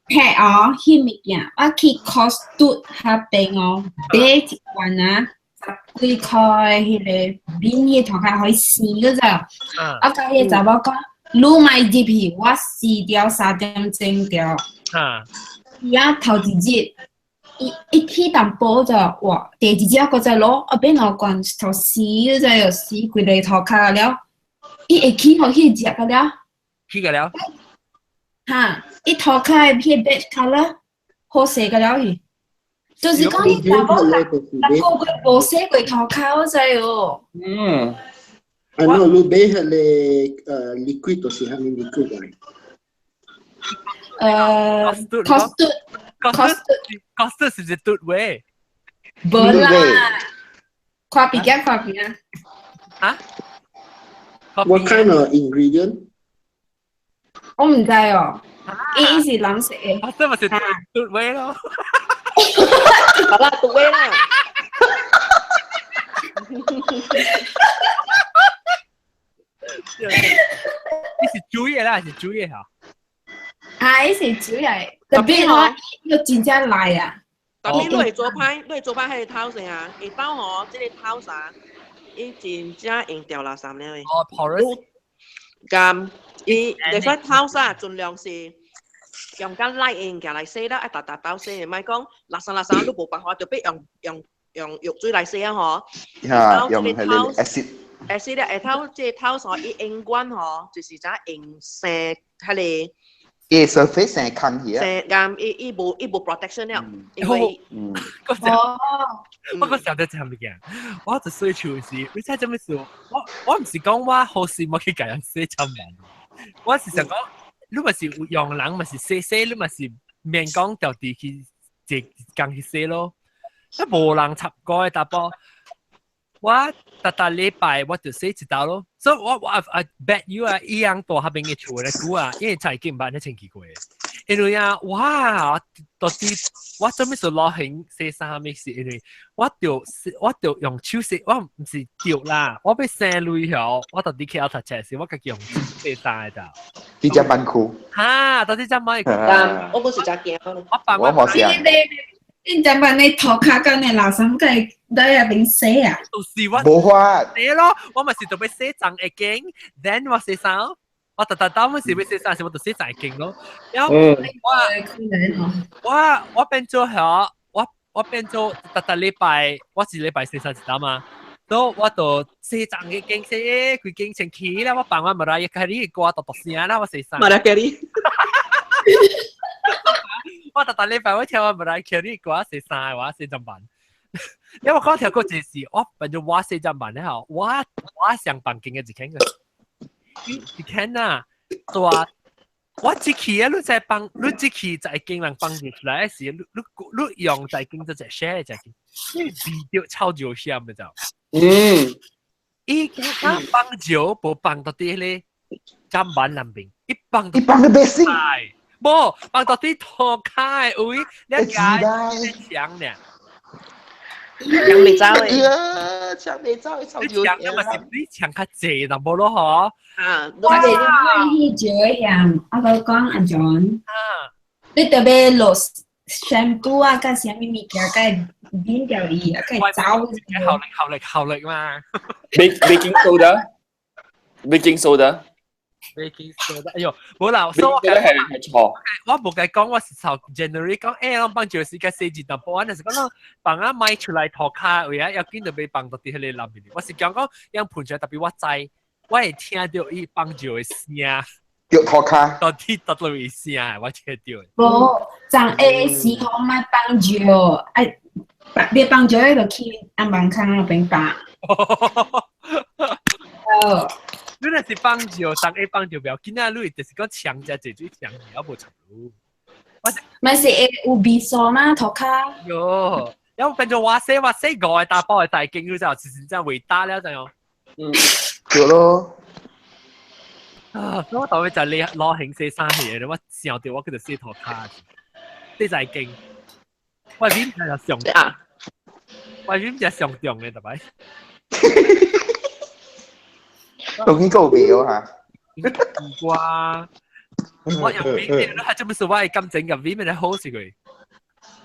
劈哦，彼物件，我去 Costco 彼邊哦，買一罐啊，十幾塊彼个面彼塗跤可以生個咋？我共彼个查某講，你莫入去，我四點3點鐘著。伊啊頭一日。伊伊起淡薄就哇，第二日閣再落，啊變兩罐頭死個就又死規个塗跤了，伊會起予彼個食個了，起個了，哈，伊塗跤的彼個 beige colour 好勢個了去，就是講伊查某六個月無洗過塗跤，我知哦。嗯。啊，喏，你買彼個liquid 就是啥物 liquid 來？ ，custard ，custard，custard 是唔是嘟味？無啦，看邊間看邊啊？嚇？What kind of ingredient？我唔知哦，伊是藍色嘅。啊，這咪是嘟味咯。好啦，嘟味啦。你是煮嘢啦，還是煮嘢嚇？啊，伊是煮嘢，特別我要真正來啊。特別你會做歹，你會做歹彼個頭先啊，下晝吼，這個頭啥，伊真正用掉垃圾了的。哦，porous。咁，伊你說頭啥，盡量是用較light的物件來洗啦，愛逐逐鬥洗的，莫講垃圾垃圾你無辦法，就欲用藥水來洗啊吼。嚇，用彼個 acid。 acid 咧，下頭這個頭啥，伊永遠吼，就是怎用生彼個。伊 surface 生空去啊！生咁伊無 protection 了，因為哦，我個時候就這物件，我就洗手時，你知做咩事？我唔是講我好事冇去共人洗砧板，我是想講，你咪是用人咪是洗洗，你咪是免講掉地去一工去洗咯，那無人插過的淡薄。我逐逐禮拜我就洗一道咯，所以我 I bet you 啊，伊樣大下邊嘅厝咧久啊，因為才經捌咧清氣過。因為啊，哇，到底我做咩事流行洗衫物是因為我就用手洗，我唔是掉啦，我欲生鐳曉，我到底去讀冊時，我家己用手洗衫的咋。你只板褲？哈，到底只買？我嗰時就驚。我辦我冇事啊。你知唔你塗跤甲你垃圾，該在遐邊洗啊？就是我無法洗咯，我咪是特別洗髒一間，then 我洗衫，我特特當我是欲洗衫，是我就洗髒一間咯。然後我變做嚇，我變做逐逐禮拜，我一禮拜洗衫一單嘛。所以我就洗髒一間，洗規間清氣啦。我放我 Mariah Carey 歌獨獨聲啦，我洗衫。 Mariah Carey。我逐逐禮拜我聽我 Mariah Carey 歌洗衫，我洗砧板。因為我講聽過一時，我變做我洗砧板咧吼，我上房間嘅一間個，一間啊，大我一去啊，你在放，你一去在間人放入來時，你用在間就一 share 在間，你味道臭椒香嘅就，伊講放椒無放到啲咧砧板內面，一放一放個白色。無，放到啲塗跤的位，你加牆呢？牆未走的，牆未走，你牆嘛是你牆較濟淡薄咯嗬。啊，我哋你去招樣，我都講阿 John，你特別落 shampoo 啊，加啥物物件，該免掉伊啊，該走。效力效力效力嘛。 Baking soda，baking soda。 baking soda，哎喲，冇啦，所以我係係錯。我無計講，我是從 January 講，我幫住時間四字淡薄，我就是講咯，放啊賣出來塗跤位啊，要緊就被放到佇彼個內面。我是講講，樣噴出來，特別我知，我會聽到伊放尿的聲，著塗跤，到底到佗位聲，我聽到。無，昨下時候莫放尿，哎，你放尿，就去暗房空那邊放。哦。你若是放尿，當下放尿不要緊啊！你就是講牆只濟水牆，也無插入。咪是會有味素嗎？塗跤。喲，然後變做我洗我洗五個大包的大經，你知道，是真偉大了，怎樣？嗯，對咯。啊！所以我頭尾就你攞興洗衫嘢，我想到我叫做洗塗跤，洗大經。我面就上啊，我面就上重嘅，特別。當然夠袂哦嚇。唔瓜，我用面，你係做咩事？我係感情入面咪好是佢。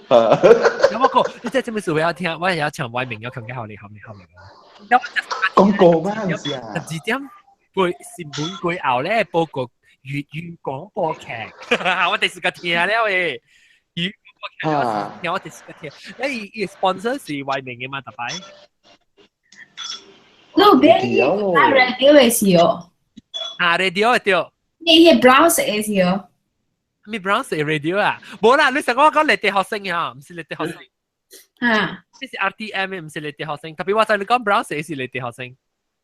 有冇個？你真係做咩事？我要聽，我也要唱外名，要更加好你好你好你。講過咩？唔是啊。12點過新聞過後咧，播個粵語廣播劇，我第時個聽了誒。粵語廣播劇，聽我第時個聽。誒，伊 sponsor 是外名嘅嘛，特擺。你有變啊 radio 的時候？啊 radio 對。你彼 brown 色的時候？咩 brown 色 radio 啊？無啦，你想我講你哋學生啊，唔是你哋學生。啊。這是 RTM 的，唔是你哋學生。特別我知你講 brown 色是你哋學生。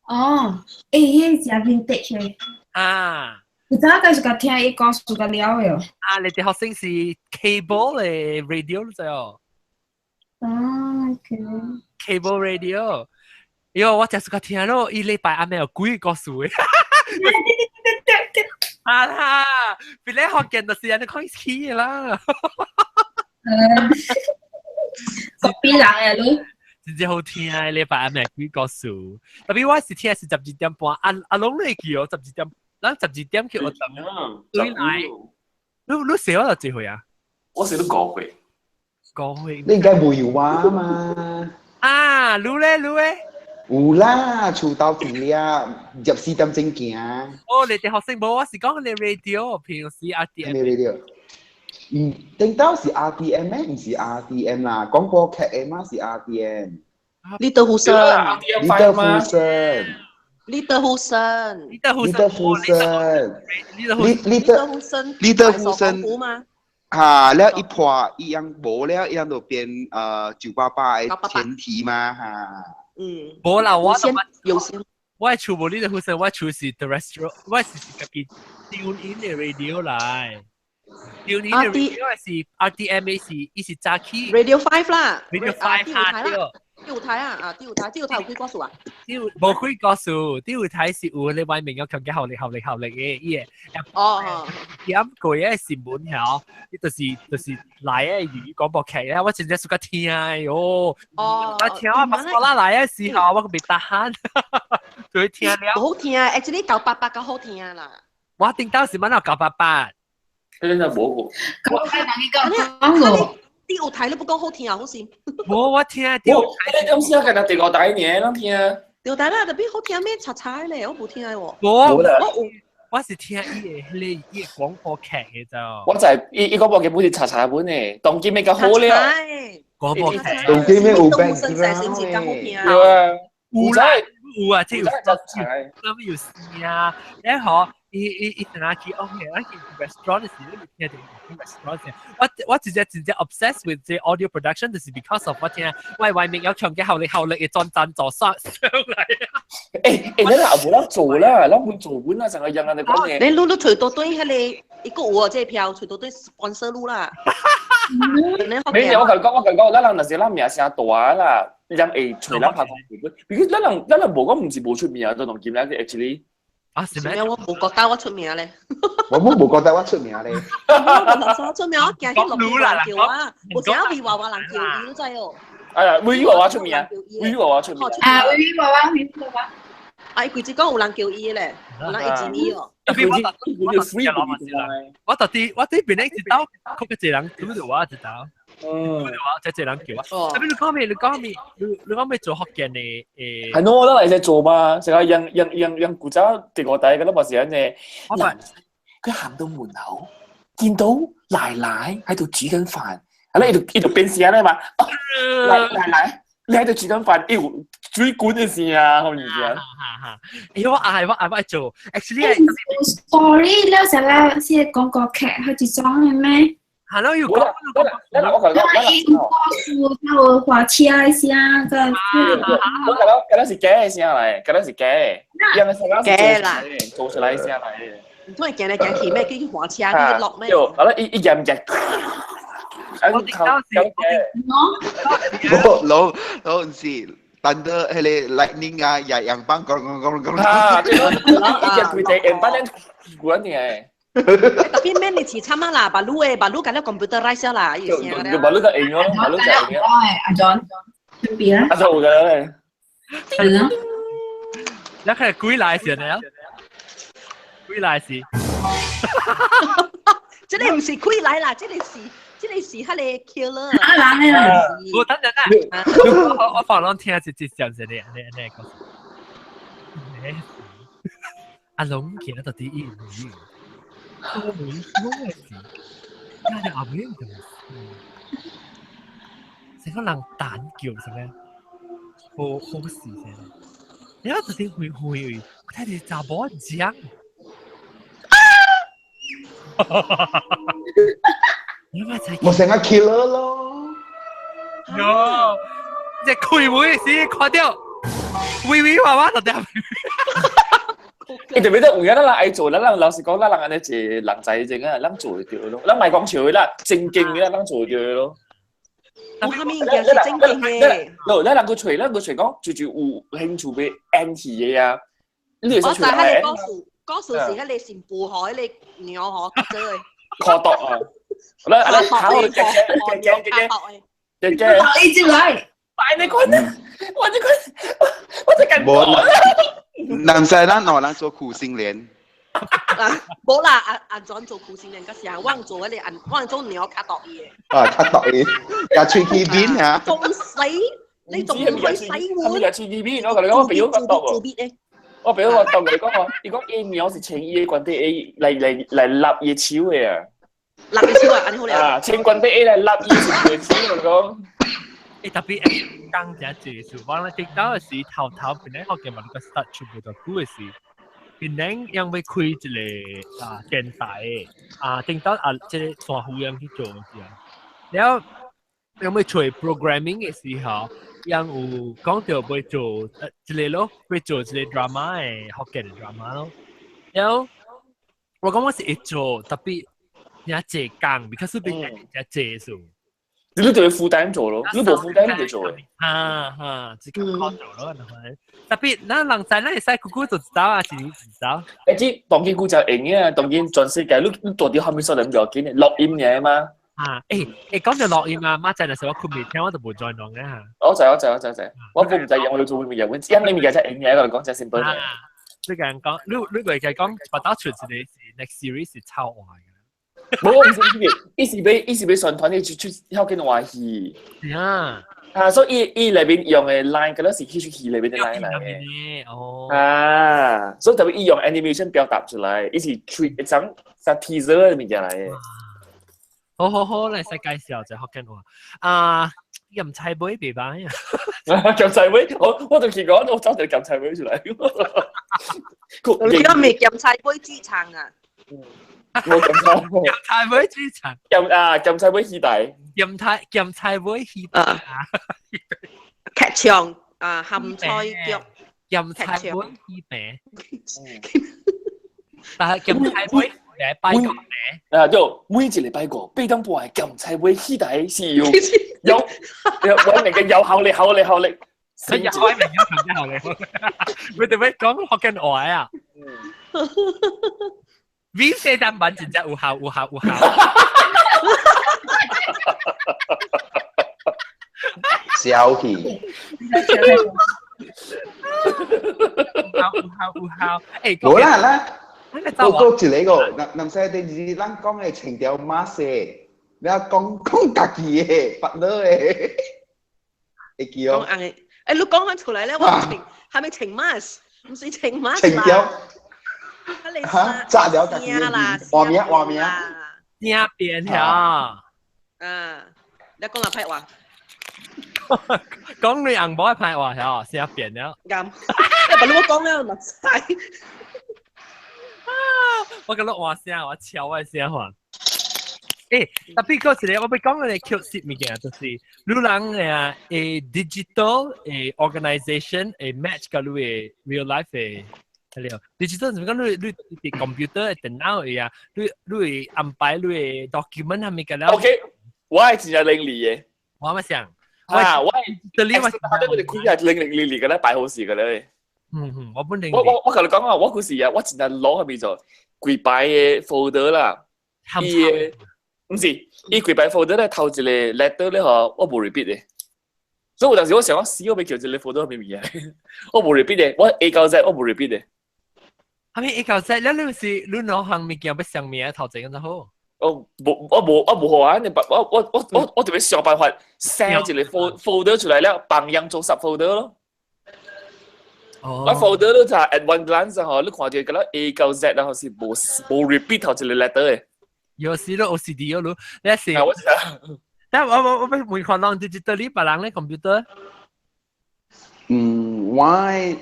哦，欸，彼真 vintage 的。啊，有早個是個聽伊講述個了喲。啊，你哋學生是 cable 嘅 radio 就哦。啊，OK。 Cable radio。喲，我就是個聽咯，伊禮拜暗暝有幾個故事嘅。啊哈，別咧學見就是人哋講起啦。個邊人嘅你？真正好聽啊！禮拜暗暝幾個故事，特別我是聽是12點半，阿阿龍你記哦，十二點，咱十二點去學堂。對來，你寫我就幾歲啊？我寫都5歲。5歲。你應該冇有話嘛？啊，你咧你咧？有啦，厝頭一粒入4點鐘行。哦，你哋學生無，我是講你 radio，平時 RTM。咩 radio？嗯，頂到是 RTM 咩？唔是 RTM 啦，廣播劇嘅嘛是 RTM。 Little 呼聲。 Little 呼聲。 Little 呼聲。 Little 呼聲。 Little 呼聲。 Little 呼聲。嘛？嚇，了一破一樣無了，一樣就變988的前提嘛嚇。嗯，無啦，我有線，我係厝無呢個呼聲，我厝是 terrestrial，我是家己 tune in 的 radio 來。tune in 的 radio 是 RTMA 是，伊是早起 Radio 5 啦，Radio 5 哈對。第五台啊，啊第五台，第五台有幾個數啊？第五無幾個數，第五台是有你外面有強嘅效力、效力、效力嘅，伊個。哦。點過嘅新聞曉，伊就是來嘅粵語廣播劇咧，我真正suka聽喲。哦。我聽我巴拉來嘅時候，我未得閒，就會聽了。好聽啊，actually 988較好聽啦。我頂到是乜啊？988。真係冇。988人講過。第五台你不講好聽啊，好似。冇我聽第五台。你咁先係第五台呢？攏聽。第五台啦，特別好聽咩？查查咧，我冇聽喎。冇，我是聽伊個迄個伊個廣播劇嘅就。我就係伊廣播劇本是查查本嘅，當今咩較好了。廣播劇。當今咩有 background 嘅。對啊，有啦，有啊，這有咁有聲啊，然後。伊伊伊陣下去，OK，我去 restaurant 時，你聽到 restaurant 時，我直接直接 obsessed with 這 audio production，就是 because of 我聽我外面有強嘅效力效力嘅裝贊助商上嚟。誒，你嗱冇得做啦，咱會做本啦，成個人啊，你講嘢。你擼擼隨到對迄個一個有這票，隨到對 sponsor 擼啦。沒有，我講我講，咱人若是咱名聲大啦，人會隨咱拍廣告。because 咱人無講唔是無出名啊，都同金咧，actually。啊，是咩？我無覺得我出名咧。我冇無覺得我出名咧。我冇出名，我驚去落邊人叫啊！有時候會話話人叫伊，你知哦。哎呀，微娃娃出名，微娃娃出名。啊，微娃娃，微娃娃。啊，伊規只講有人叫伊咧，有人會認伊哦。我特啲，我這邊咧一道，嗰個一人拄到我一道。嗯，我這人叫我。特別你講咩？你講咩？你講咩做福建的誒？係咯，我都嚟只做嘛，成日讓讓讓讓古早第五代嗰粒嘛是安尼。佢行到門口，見到奶奶喺度煮緊飯，係咧，伊就變聲咧嘛。奶奶，你喺度煮緊飯，妖水管嘅事啊，咁意思啊？哎，我愛我愛我做，actually story 了成啦，是廣告劇係一種嘅咩？係咯，要講，我講，我伊有故事，有火車的聲，個。我講，嗰是假的聲嚟，嗰是假的，因為假啦，做出來聲嚟。唔通會行來行去咩？去火車去落咩？好啦，一入入。我當時，我老老唔是。thunder 迄個 lightning 啊，也樣板講講講講。啊，對咯，一隻規隻樣板咧，管嘅。特別免你是慘啊啦，把路的把路甲了 computerize 啦，伊聲了。把路就用咯，把路就用。阿 John，準備啦。阿 John 有㗎咧。係咯。你係鬼來時呢？鬼來時。這個唔是鬼來啦，這個是。這個是彼個 killer。啊人啦！我等陣啊，我放攏聽一節上一個，你講。阿龍見到第一名，我冇我是，那就阿妹唔同。成個人膽叫什麼？好好事先。你睇特啲會會，我睇你查某講。我成個 killer 咯。喲，只開會時看到微微娃娃就掉。伊特別都有影咱人愛做，咱人老實講，咱人按呢一個人才症啊，咱做會著咯。咱莫講笑的啦，正經的咱做會著咯。有啥物物件是正經的？喏，咱人去揣，咱去揣講，就有興趣欲演戲的啊。你會我使揣來知彼個故事，故事是彼個新婦嗬，彼個娘嗬，做的。可毒啊！咱咱考嘅嘅嘅嘅嘅嘅，你進來，擺你看，我你看，我就感無啦，男仔咱兩人做苦心蓮。無啦，按按怎做苦心蓮，個時候我做彼個按，我做娘較毒伊的。啊，較毒伊，共喙齒扁嚇。仲死，你仲唔去洗碗？佢喙齒扁，我共你講，我朋友較毒做咩咧？我朋友我毒你講我，伊講伊苗是穿伊的關節，來來來立伊手的啊。立伊手啊，按呢好咧。啊，穿關節來立伊是手，我講。欸，特別講真濟事，我咧聽到的是頭頭本來學嘅嘛，個 start 全部就久的是，本來因為開一個啊電台啊，聽到啊這個山湖人去做是啊，了後因為做 programming 的時候，𪜶有講著欲做一個咯，欲做一個 drama 的福建的 drama 咯，了後我講我是會做，特別真濟工，because 變真濟數。你就會負擔做咯，你無負擔你就做嘅。哈哈，自己靠做咯，特別咱人知咱會使久久就知道啊，是你知道。欸，這當今古就用嘅啊，當今全世界你你大啲後面所能唔要緊嘅，錄音爾嘛。啊，欸欸，講到錄音啊，媽仔那時我困未聽，我就無再弄嘅嚇。我知我知我知我知，我唔知用我要做咩嘢，因你物件才用嘅，我講真 simple 嘅。你個人講，你你個係講，把到出一個是 next series 是超壞嘅。無，毋是毋是，伊是欲伊是欲宣傳伊出出遐緊話戲。啊，啊，所以伊伊內面用的 line，敢若是彼齣戲內面的 line 來的。哦。啊，所以特別伊用 animation 表達出來，伊是出一張隻 teaser 的物件來的。好好好，來使介紹一下福建話。啊，鹹菜尾袂歹啊。鹹菜尾，我我就見過，我找一個鹹菜尾出來。你講未鹹菜尾煮餐啊？冇鹹菜，鹹菜尾煮餐。鹹啊，鹹菜尾戲台。鹹菜鹹菜尾戲台。劇場啊，鹹菜腳。鹹菜尾戲餅。但係鹹菜尾禮拜五啊，就每一禮拜五8點半的鹹菜尾戲台是有有有揾人嘅有效力效力效力。有開明有效力，佢哋會講福建話啊。V 四單版真正有效有效有效。小氣。有效有效有效。欸，無啦啦。我講一個個，男男生電視咱講的情調馬西，你講講家己的，別人的，會記哦。講硬的，欸，你講翻出來咧，我情係咪情馬？毋是情馬。情調。嚇，炸了家己的畫名畫名。聲變嚇。啊，你講下歹話。講你紅寶歹話嚇，聲變了。啱，你唔講了，唔使。我覺得換聲，我超我聲換。欸，特別嗰時咧，我欲講個缺失物件，就是你人誒誒 digital 誒 organisation 誒 match 佮你的 real life 的係了。digital 是講你你佇 computer 電腦的啊，你你會安排你的 document 係咪個了？OK，我係真正伶俐的。我咪想，啊，我係，我我哋開係伶伶俐俐個咧，擺好事個咧。嗯嗯，我本我我我共你講啊，我古時啊，我真正攞係咪做幾擺的 folder 啦，伊的毋是，伊幾擺 folder 咧頭一個 letter 咧嗬，我無 repeat 的，所以有當時我想講死，我欲叫一個 folder 啥物件，我無 repeat 的，我 A 到 Z 我無 repeat 的。啥物 A 到 Z？你你是你兩項物件欲上名頭前咁就好。我無我無我無好啊！你我我我我我特別想辦法寫一個 folder 出來了，幫人做 sub folder 咯。我 folder 你就 at one glance 嗬，你看著個 A 到 Z 然後是無無 repeat 頭一個 letter 的。有時都 OCD 咯，你是。但我我我欲問看人 digitally 別人咧 computer。嗯，我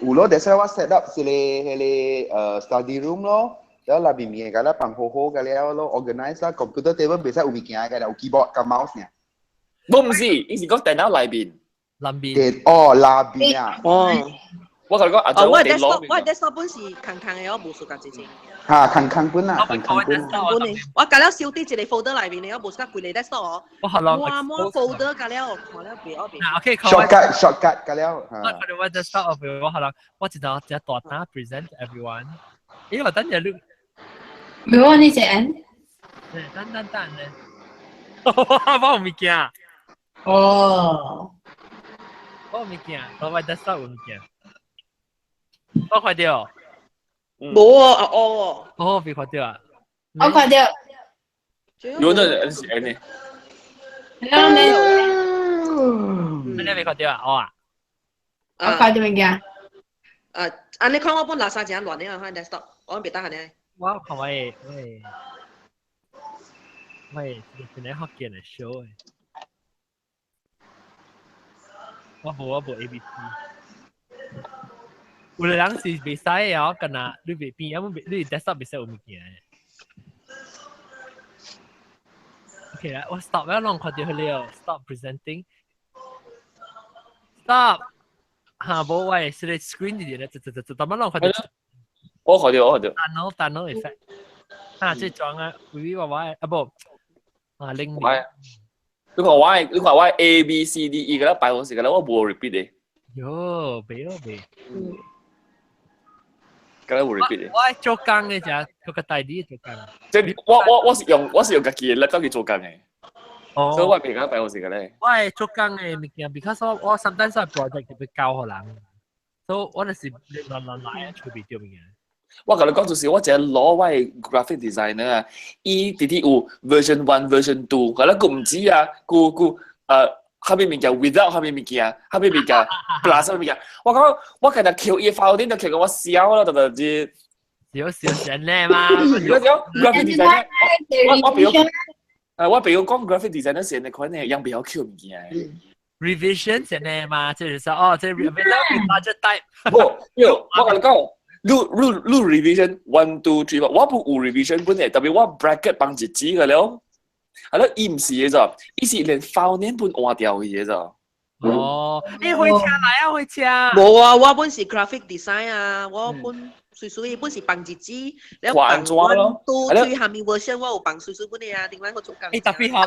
有咯，that's why 我 set up 一個彼個study room 咯，然後內面物件共放好好個了咯，organize 啦，computer table 袂使有物件個，有 keyboard 佮 mouse 爾。無毋是，伊是講電腦內面。內面。哦，內面啊。哦。我同你講，阿我 desktop 我 desktop 本是空空的，我無數甲這這。嚇，空空本啊，空空本。本的，我甲了收佇一個 folder 內面的，我無數甲規個 desktop 哦。我學咯。滿滿 folder 甲了，看了袂我袂。嗱，OK， shortcut shortcut 甲了。我看到我 desktop 我學啦，我一道一大單 present everyone。咦，我等陣你。沒有你這樣。等等等咧。我有物件。哦。我有物件，我 desktop 有物件。我看到。無啊，哦。哦，未看到啊。我看到。有那是安尼。你你。你未看到啊？我啊。我看到物件。啊，按你看我本垃圾真亂的啊，看 desktop，我別得閒呢。我看我的我的我的是咧福建的 show 的。我無 A B C。有個人是袂使的哦，敢若你袂變，啊，你 desktop 袂使有物件的。OK 啦，我 stop 啦，攏看到了，stop presenting。Stop。嚇，無我的是咧 screen 裡咧，這這這這，逐擺攏看到。我看到，我看到。單腦單腦 effect。啊，這裝啊，微微娃娃的，啊無，啊零。你看我 A B C D E 個啦，擺好時個啦，我無 repeat 的。喲，袂咯袂。個啦無 repeat 的。我做工的啫，做個代理做工。即係我是用家己的 laptop 去做工的。哦。所以我袂敢擺好時個咧。我係做工的物件，because 我 sometimes 我 project 特別交予人，所以我就是亂亂來啊，隨便掉物件。我共你講就是我一個攞我的 graphic designer 啊，伊直直有 version one、version two，可能佢唔知啊，佢佢下面物件 without 下面物件，下面物件 plus 下面物件，我講我今日扣伊 file 頂就扣到我笑啦，就就是少少成咧嘛。你講 graphic designer，我比如我比如講 graphic designer 是你可能樣比較扣物件。 revision 成咧嘛，即係說哦，這 revision budget type。無，我共你講。你 revision one two three，我不有 revision 本嘅，特別我 bracket 放一紙嘅了，係咯，伊唔是嘅咋，伊是連 file name 本換掉嘅咋。哦，你回車來啊，回車。無啊，我本是 graphic design 啊，我本隨隨本是放一紙，了放 one two three 下面 version 我有放隨隨本嘅啊，另外我做工。誒，特別下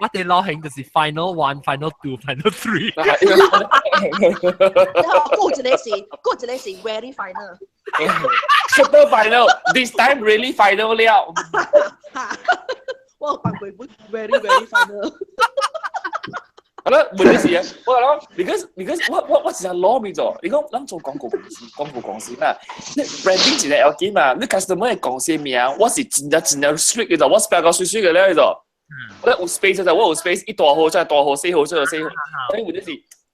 我哋流行就是 final one、final two、final three。過一個是，過一個是 very final。 Super final, this time really final 了。我有放過本 very very final。係咯，問題是啊，我諗，because 我是係攞咪咗，你講咱做廣告公司，廣告公司嘛，你 branding 一個要緊嘛，你 customer 嘅公司名，我是真正真正 strict 嘅就，我 spell 到水水嘅咧就，我有 space 就我有 space，一大號就大號，細號就細號，所以問題是，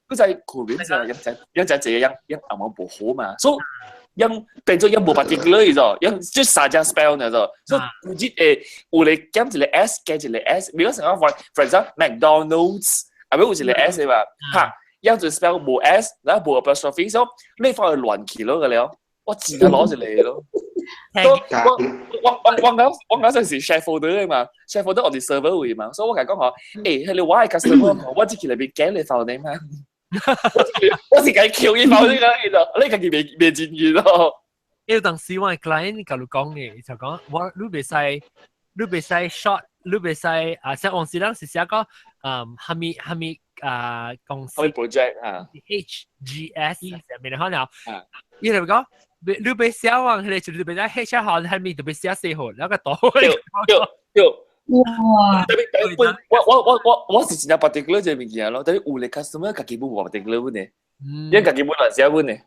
佢在 Korean 就一隻一隻這樣樣啱啱無好嘛，所以樣變做樣無 particular 嘅就，樣即三隻 spell 呢就，所以有啲誒有咧減一個 s，加一個 s，比如講 for example McDonald's。啊，咪有一個 S 嘛，嚇，一就 spell 無 S，然後無 apostrophe，所以你放去亂去咯個了，我自己攞一個咯。我講陣時 share folder 嘅嘛，share folder 我哋 server 位嘛，所以我共講嗬，誒，你我係 customer，我只去裏邊揀你 file name 嘛，我是共 Q 伊 file 呢個，你家己未未進去咯。因為當時我 client 共你講嘅，就講我你袂使，你袂使 short，你袂使啊，像往時咱是寫講。哈咪哈咪啊公司哈咪 project 啊 HGS 上面可能，伊就講你別寫完，佢就你別寫 H 號，係咪就別寫四號，兩個多。對對對。哇！特別特別，我是真正 particular 這個物件咯，特別有咧 customer 家己本無 particular 本的，因為家己本亂寫本的。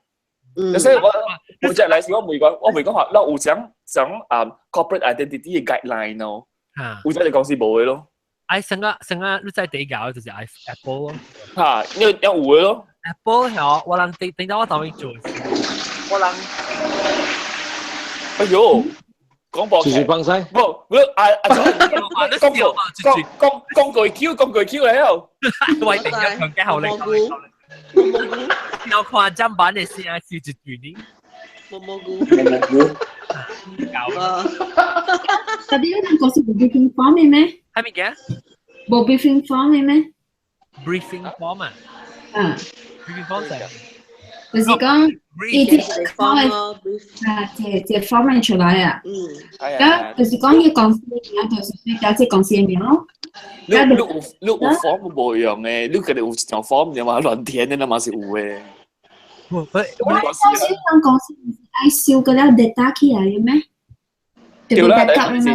所以我 project 來時我袂講，我袂講話，咱有講講啊 corporate identity 嘅 guideline 咯，有這個公司無的咯。愛成個成個你在地搞就是 Apple 咯。嚇，因為有的咯。 Apple 係我人頂頂到我頭先做，我人。哎呦，廣播劇。放西。不，我啊啊！講講講講句 Q，講句 Q 嚟哦。喂，定一強嘅後力。有看砧板的聲是一段呢。毛毛菇。毛毛菇。搞啊！特別你人公司無 briefing form 嘅咩？係咪嘅？無 briefing form 嘅咩？briefing form 啊？嗯。 briefing form 就係就是講伊啲 form 啊，這這 form 出來啊。咁就是講伊公司名，就是你加這公司的名咯。你有 form 無用的，你家己有一張 form 你嘛亂填的，那嘛是有的。我我相信人公司毋是愛收個了 data 起來的咩？對啦，但是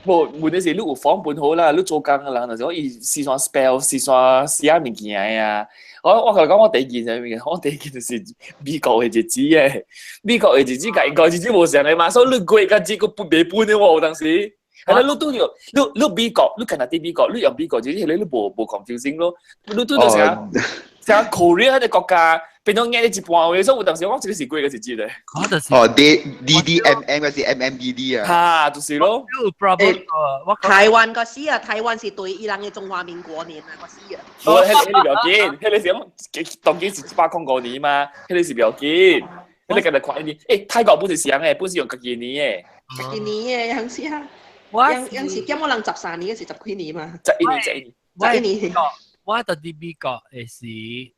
無問題是你有 form 本好啦，你做工的人就是講伊時煞 spell 時煞寫物件啊。我共你講，我第一件啥物件？我第一件就是美國的日子的，美國的日子佮英國日子無相的嘛，所以你過佮這個分袂分的喎，有當時。係啦，你拄著你美國，你敢若佇美國，你用美國日子，迄個你無 confusing 咯。你拄著啥啥 Korea 彼個國家變做壓一半話，所以有當時我講這個是過個日子咧。哦，D D D M M 還是 M M D D 啊？哈，就是咯。台灣個時啊，台灣是對伊人的中華民國年啊個時啊。無，彼個不要緊，彼個是講當今是105年嘛，彼個是不要緊。彼個今日看一年，泰國本是啥的？本是用家己年的。家己年的，樣是啊。樣是減我人13年，還是十幾年嘛？11年，11年，11年。我到佇美國的時，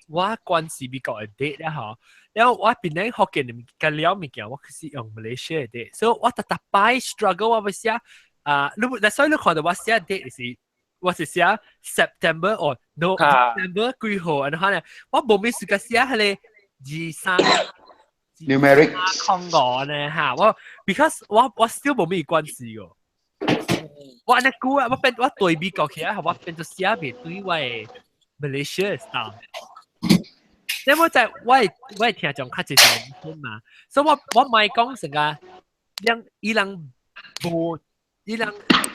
我關係美國的 date 咧吼，然後我變咧福建的個了物件，我是用馬來西亞的 date，所以我逐逐擺 struggle 我欲寫啊，你所以你看到我寫 date 是，我是寫 September 或 November 幾號，然後咧，我無咩時間寫彼个23 numeric 05呢哈，我 because 我 still 無咩關係個。我按呢久啊，我變我對美國起來，我變做寫袂對我的 Malaysia style。你我在我會聽眾較濟是年輕嘛，所以我莫講成個，人伊人無伊人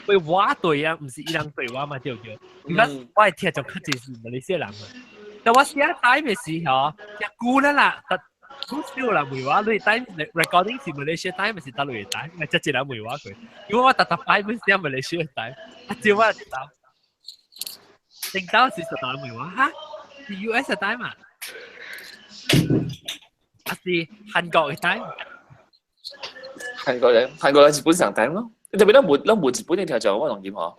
對我對啊，毋是伊人對我嘛，對不對？因為我會聽眾較濟是馬來西亞人嘛。但我寫 time 的時候，遮久了啦，好少人問我，你 time recording 是 Malaysia time 還是大陸的 time？咪這一人問我過，因為我逐逐擺本寫 Malaysia time，啊少我一道，頂到是實人問我哈，是 US 的 time 啊？還是韓國的 time？韓國人日本上 time 咯，特別咱無日本的聽眾，我當今吼，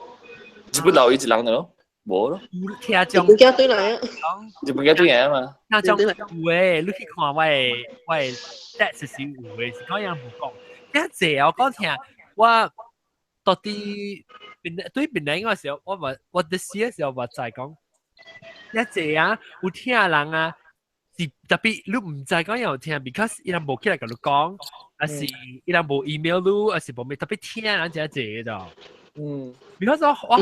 日本留伊一人咯。無咯，聽眾日本囝對來啊，日本囝對來啊嘛。聽眾有誒，你去看我的 stats 是有誒，是講人無講。遮濟我講聽，我到底對檳榔嗰時候，我嘛我伫時的時候嘛知講，遮濟啊有聽人啊，是特別你毋知講有聽，because 伊人無起來共你講，還是伊人無 email 你，還是無咩特別聽人遮濟的。because 我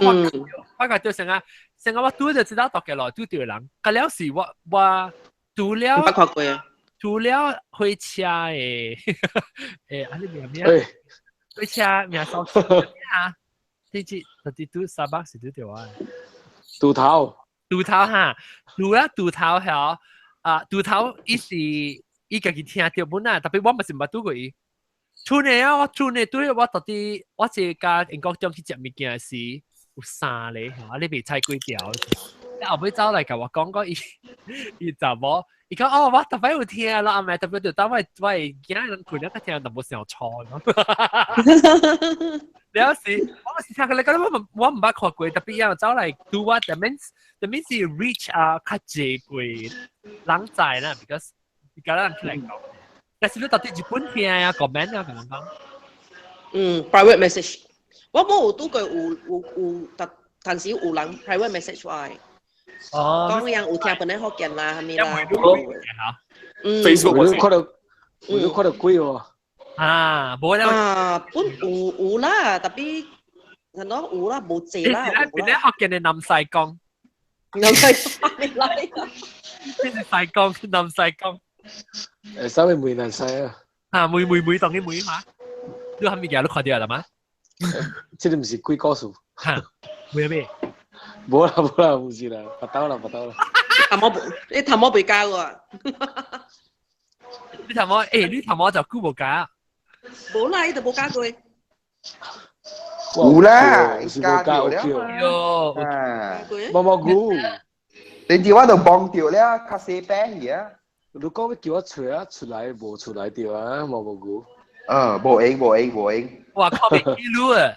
發覺成啊，成個我拄就知道讀嘅來拄著人，個了是我拄了，捌看過啊，拄了火車的，啊你名咩？火車名數啊？呢次特別拄沙巴是拄著我。渡頭。渡頭哈，拄了渡頭曉啊，渡頭伊是伊家己聽著本啊，特別我嘛是毋捌拄過伊。厝呢啊，我厝呢對我到底我這家英國中去食物件時有三個吼，啊你袂踩幾條，你後尾走來共我講講伊伊查某，伊講哦我特別有聽咯，阿妹特別就當我囝人困了較聽淡薄想錯。了是，我是聽佢你講我毋捌看過，特別伊走來拄我，that means 是 reach 啊較濟過人知啦，because 伊甲咱起來講。但是你到底日本聽啊，comment 啊，咁樣講。private message，我冇有拄過有但但是有人 private message 我的。講人有聽本來福建啦，啥物啦。Facebook 我都看到，我都看到鬼喎。啊，無啦。啊，本有啦，特別人講有啦，無濟啦。本來福建的南西江。南西江你來。這是西江，南西江。稍微梅南西啊。啊，梅梅梅當然梅嘛。你啥物件你看著啦嗎？這個毋是鬼故事。哈，梅咩？無啦無啦，毋是啦，拔刀啦拔刀啦。頭毛你頭毛袂加喎。你頭毛，你頭毛就久無加。無啦，伊就無加過。有啦，是無加有叫。喲，毛毛菇。你知我就幫掉了，較細餅去啊。如果要叫我揣啊出來，無出來著啊，毛毛菇。無閒無閒無閒。哇，看袂起你啊！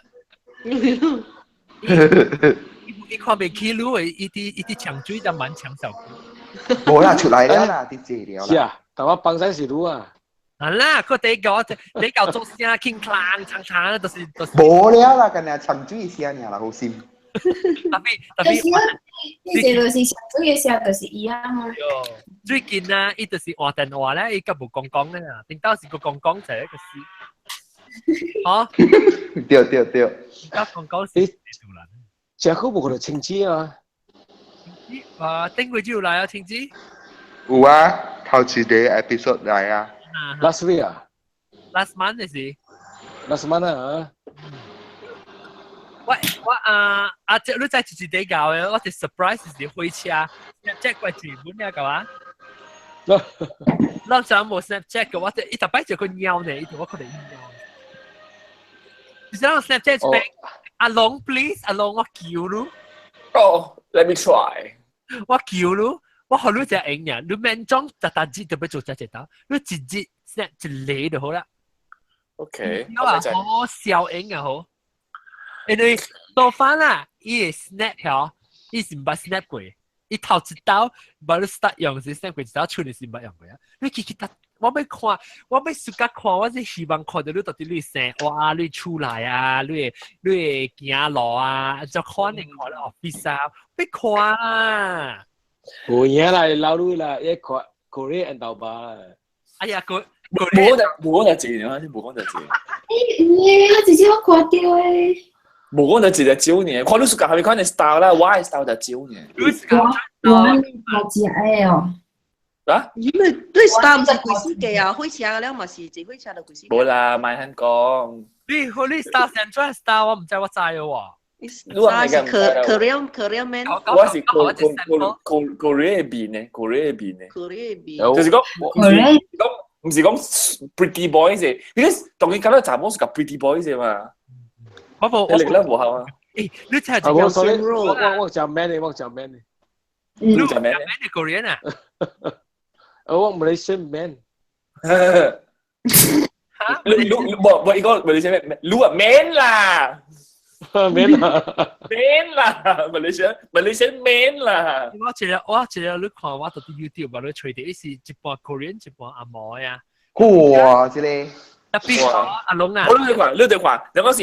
伊看袂起你的，伊佇牆水就蠻搶小姑。冇啦，出來了啦，啲借了是啊，但我幫手是滷啊。啊啦，佢第一個第一個做聲傾鏗鏘鏘，就是。冇了啦，今日長水聲爾啦，好心。特別特別，呢這就是上水嘅聲，就是一樣啊。最近啊，伊就是換電話咧，伊甲無講講咧啊，頂到是個講講就一個事。哦，對對對，甲講講是。食好無可能清子啊！啊，頂月就來啊，清子。有啊，頭一個 episode 來啊。 Last week 啊？Last month 嘅是？Last month 啊？我我啊啊！這你在一一搞嘅，我是 surprise 是火車，Snapchat 怪日本啊，幹嘛？咱上無 Snapchat 嘅，我這一特擺就個貓呢，一我可能貓。你知道 Snapchat 咩？阿龍 please，阿龍我求你。哦，let me try。我求你，我予你隻用呀，你免裝十單節就欲做這一刀，你一日 snap 一個就好啦。 OK。我話好笑用啊好。因為多翻啦，伊會 snap 曉，伊是毋捌 snap 過，伊頭一刀無你 start 用時 snap 過，一刀出嚟是毋捌用過啊。你其實我欲看，我欲暑假看，我是希望看到你到底你生活，你厝內啊，你會行路啊，就看你看你 office 啊，欲看啊。有影啦，老女啦，一看 Korea 豆吧。哎呀，個無講就無講就字啊，無講就字。欸，我直接我看到誒。無講就一個少年，看你暑假係咪看你 style 啦，我的 style 就少年。我我食的哦。啊？你對 style 毋是幾時嘅啊？火車了嘛是坐火車就幾時？無啦，莫肯講。你你 style 成轉 style，我毋知我知喎。你是 Korean Korean man。我是 Korean 面的，Korean 面的。 Korean 面。就是講，講毋是講 pretty boys 的，because 當佢講到查某是個 pretty boys 的嘛。我無，你咧無效啊？誒，你真係我 sorry，我我講 man 的，我講 man 的。你講 man 的 Korean 啊？我 Malaysian man。你你無無伊個 Malaysian man，你啊 man 啦。 man 啦，man 啦，Malaysia Malaysian man 啦。我一個我一個你看我佇 YouTube 你揣著，伊是一半 Korean 一半紅毛呀。哇！這個特別阿龍啊！我你看，你看，你講是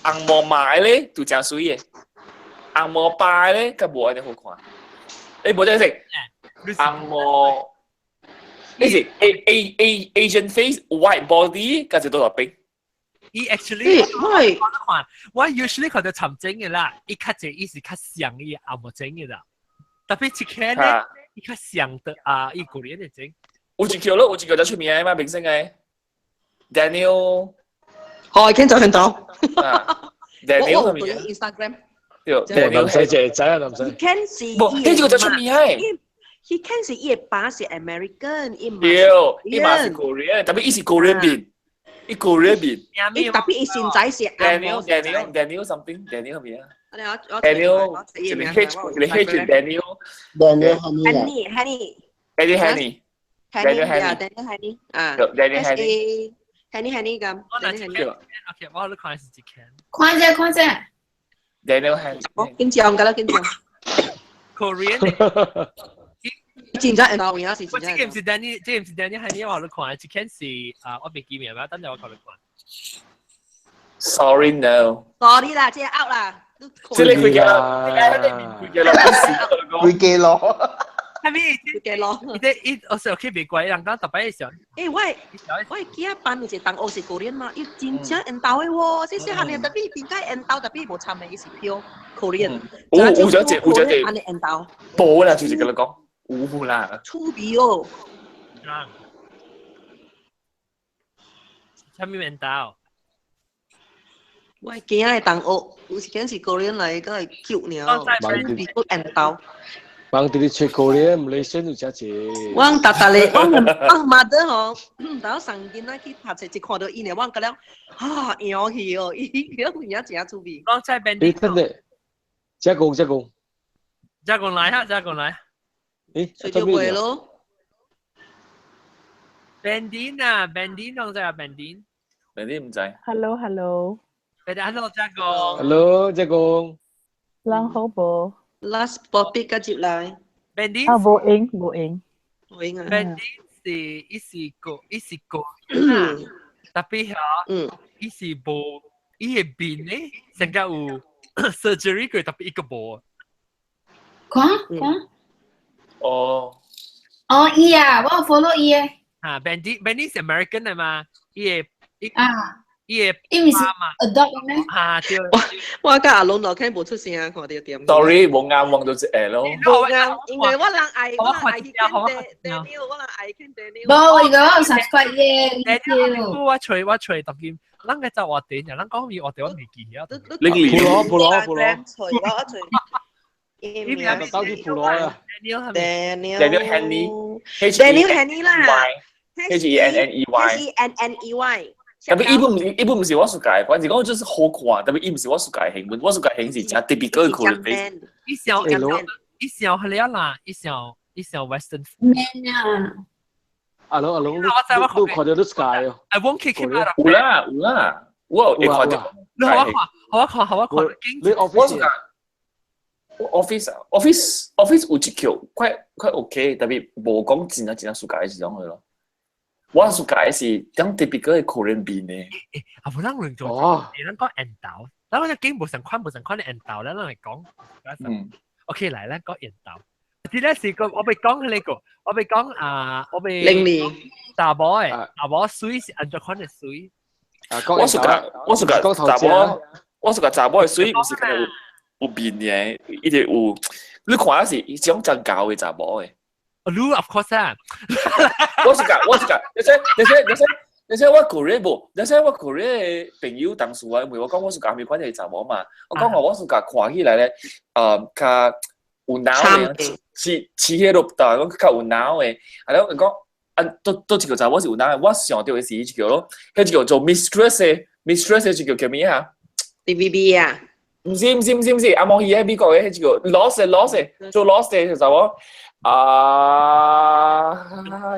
紅毛買咧就誠媠的，紅毛白咧較無按呢好看。你無這是紅毛，你是 A A A Asian face white body，佮一多大兵。伊 actually 我看，我 usually 看到尋整的啦，伊較濟伊是較像伊紅毛整的啦。特別一看咧，伊較像的啊，伊古年的整。有一個咯，有一個就出名的嘛，明星的 Daniel。哦，見就見到。 Daniel 我對 Instagram。對，Daniel 唔使借仔啊，唔使。 He can 是，無，呢個就出名的。 He can 是伊的爸是 American，伊對，伊嘛是 Korean，特別伊是 Korean 面，伊 Korean 面。伊特別伊現在是 Daniel Daniel Daniel something Daniel 咩啊？Daniel 一個 H 一個 H Daniel Daniel Honey Honey Daniel Honey Daniel Honey Daniel Honey 啊 Daniel Honey Honey Honey 咁 Daniel Honey OK，我你看是一間。看者看者。 Daniel Honey。緊張㗎啦，緊張。 Korean。真正會當有影是我這個毋是 Daniel，這個毋是 Daniel Honey，我你看，這間是啊，我未記名，等陣我看你看。 Sorry no。 Sorry 啦，這個 out 啦。這個開機啦，這個開機啦，開機咯。係咪？開機咯。伊伊我是去美國，人講特別時候。欸，我囝班有一個同學是 Korean 嘛，伊真正緣投的喎，細細漢的特別點解緣投特別無參的，伊是 pure Korean。有有咗一有咗一按呢緣投。無啦，就是佮你講，有啦。趣味哦。啊。啥物緣投？我囝的同學有一間是 Korean 來，閣會叫爾，趣味閣緣投。幫佇咧吹 Korean Malaysian 有真濟。我逐逐咧，我我媽的吼，然後送囡仔去讀冊，一看到伊呢，我覺得啊，搖去哦，伊有影真趣味。講在邊？你真的，這講這講。這講來哈，這講來。咦？隨著過咯。 Bandin 啊，Bandin 攏知啊，Bandin。 Bandin 毋知。 Hello hello。 Hello，這講。 Hello，這講。人好無？Last topic 佮接來。Mandy 啊，無用無用。無用啊。 Mandy 是伊是個伊是個，特別嚇，伊是無伊個面咧，成個有 surgery 過，特別一個無。看看。哦。哦，伊啊，我有 follow 伊嘅。啊，Mandy 是 American 嚟嘛？伊個伊啊，伊個伊毋是 adopt 咩？啊對。我佮阿龍老聽無出聲，看到點。 Sorry，冇啱望到隻耳咯。無啱，因為我人愛我人愛去見 Daniel，我人愛見 Daniel。無，伊個我有 subscribe 伊嘅。我揣我揣當今，咱個就話題，咱講伊話題我未記啊。你普羅普羅普羅。揣我我揣。伊名到底普羅啊？Daniel Daniel Daniel Henney Daniel Henney 啦，H E N N E Y H E N N E Y。特別伊本唔是伊本唔是我 suka，反正講就是好看，特別伊唔是我 suka 型，我 suka 型是真特別個可能。伊想伊想係了啦，伊想伊想 Western。 Man 啊！阿龍阿龍，你你看到你 suka 哦？I won't kick him out。有啦有啦，我會看到。你好我看，好我看，好我看。你 office 我 office office office 有一橋，快快 OK，特別無講真啊真啊 suka 是種去咯。我 suka 是講特別個 Korean 面的。啊，無咱論做，咱講緣投，咱講經無相款無相款的緣投咧，咱來講。嗯。OK，來，咱講緣投。這咧是個，我欲講彼個，我欲講啊，我欲。零年。查某的，查某媠是按怎款的媠？我 suka 我 suka 查某，我 suka 查某的媠，毋是可能有有面的，伊就有，你看是一種真姣的查某的。你 of course 啊！我 suka 我 suka，而且而且而且而且我 Korea 無，而且我 Korea 的朋友同事啊，因為我講我 suka 沒關係查某嘛，我講我 suka 看起來咧，較有腦的，似似迄個大講較有腦的，啊，了講啊，都都一個查某是有腦的，我想到的是一個咯，彼一個做 mistress 的 mistress 的一個叫咩啊？TVB 啊？毋是毋是毋是毋是，阿望伊喺美國的彼一個 Lost Lost 做 Lost 的查某。啊，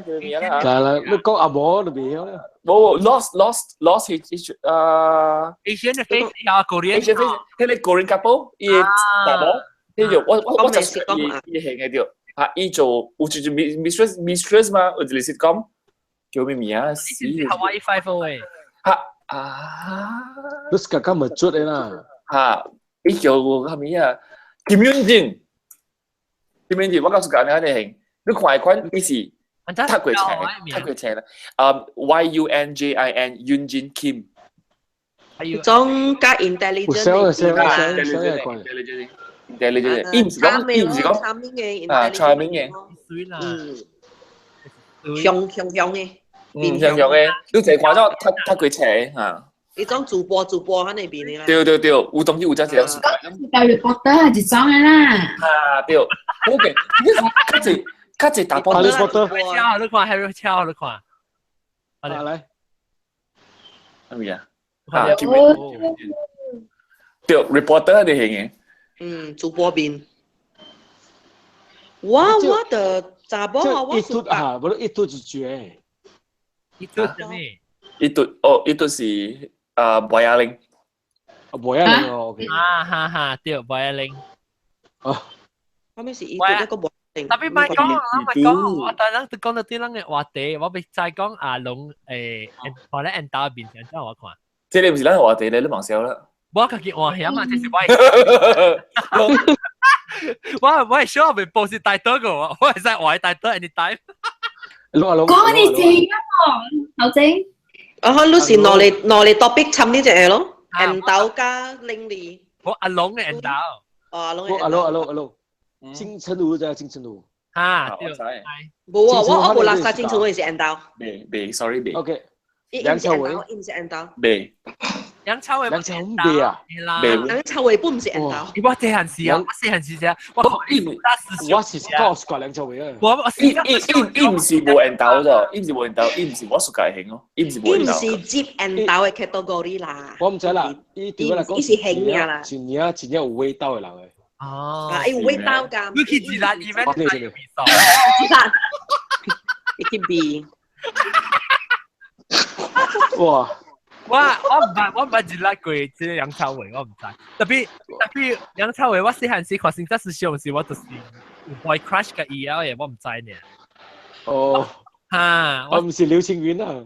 叫咩啊？係啦，你講阿摩都未曉啦。無 Lost Lost Lost 係係啊，Asian 的 face 啊，Korean Asian face，彼個 Korean couple，伊查某，彼個我我我就是伊伊型的對，啊，伊做有一隻 mistress mistress 嘛，有一個是講叫咩名啊？死 Hawaii Five-O 誒。嚇啊！你是剛剛咪出的啦？嚇，伊叫啥物啊？金允進。金允進，我告訴你，你型，你看款伊是讀過冊，讀過冊啦。啊，Y U N J I N Yunjin Kim。種較 intelligent 嘅啦，intelligent intelligent，伊毋是講，伊毋是講啊，charming 嘅，嗯，雄雄雄嘅，嗯，雄雄嘅，你坐看咗讀讀過冊嚇。伊種主播主播喺那邊的啦。對對對，有當時有只這樣。教育博得係一種的啦。啊對，好嘅，較濟較濟大波。哈利波特。超你看，Harry 超你看。啊來。係咪啊？啊，對，reporter 的型嘅。嗯，主播面。我我的查某我一嘟啊，無一嘟就絕。一嘟什麼？一嘟哦，一嘟是啊，博雅玲。啊，博雅玲哦，OK。啊哈哈，對，博雅玲。哦。後面是一嘟一個博雅玲。特別莫講，莫講，我等陣講到對咱的話題，我欲再講阿龍誒，看咧緣投面前，怎我看。這個毋是咱話題咧，你忙笑啦。我家己換遐嘛，這是我。我我係小學未報是大多個，我會使換大多 anytime。講你知啊，頭先。啊，你是攞嚟攞嚟 topic 尋呢隻嘢咯，緣投加伶俐。我阿龍嘅緣投。哦，阿龍。阿龍阿龍阿龍，金城武就金城武。啊，對。無啊，我我無垃圾金城武是緣投。未未，sorry 未。 OK。梁朝偉，伊毋是緣投。未。梁朝偉，梁朝偉啊，梁朝偉本毋是緣投。我細漢時啊，我細漢時啫，我我是我是梁朝偉啊。我我伊伊伊伊毋是無緣投啫，伊毋是無緣投，伊毋是我 suka 型咯，伊毋是無緣投。伊毋是接緣投的 category 啦。我毋知啦，伊對我來講，伊是型爾啦，真正真正有味道的人誒。哦。啊，伊有味道㗎。你去自然 event 自然，伊去比。哇！我我毋捌我毋捌熱辣過這個梁朝偉，我毋知。特別特別梁朝偉，我細漢時看《新紮師兄》時，我就是有 boy crush 嘅伊啊，我唔知呢。哦，嚇，我唔是劉青雲啊。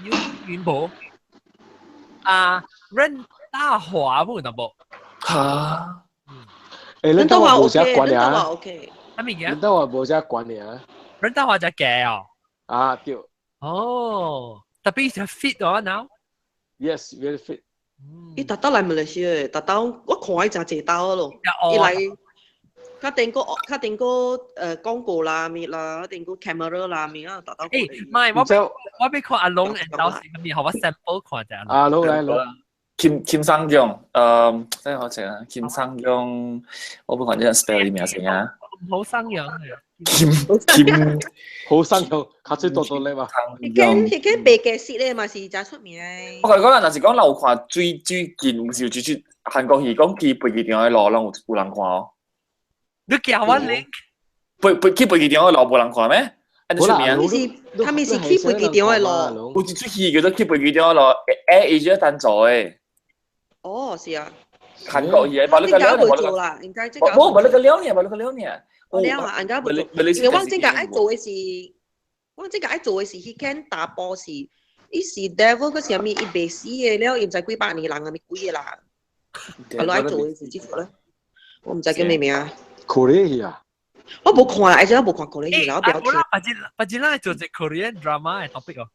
劉青雲無啊，任大華無淡薄。嚇？誒，任大華無啥關啊。 OK。啥物嘢？任大華無啥關啊。任大華就假哦。啊，對。哦，特別是 fit 哦，now。 Yes, very fit。伊特登來馬來西亞，特登我看伊真濟兜咯。伊來較頂個較頂個廣告啦，咪啦，頂個 camera 啦，咪啊，特登。誒，唔係，我俾看阿龍 and 到時咁，然後我 sample 看者。阿龍來龍。金金生強，真係好食啊！金生強，我不看這 spell 啲名先啊。唔好生養嘅。金金好生養，較水多多咧嘛。彼間彼間白嘅色咧嘛是真出名。我同你講，若是講留看最最近，有時最最韓國戲講去飛機場的路，攏有人看哦。你叫我 link？飛去飛機場的路無人看咩？按呢出名。是，他們是去飛機場的路。有一出戲叫做去飛機場的路，Air Asia 單做的。哦，是啊。韓國戲，無你個了呢？做啦，應該這個。無，無你個了呢？無你個了呢？我了啊，應該無做。因為我這個愛做的是，我這個愛做的是，彼間大波是，伊是 devil 個啥物，伊袂死的了，伊毋知幾百年人啊，咪鬼的啦。我愛做的是這個咧，我毋知叫咩名。 Korea 戲啊？我無看啦，而且我無看 Korea 戲啦，我不要聽。或者或者咱做一 Korean drama 的 topic 哦。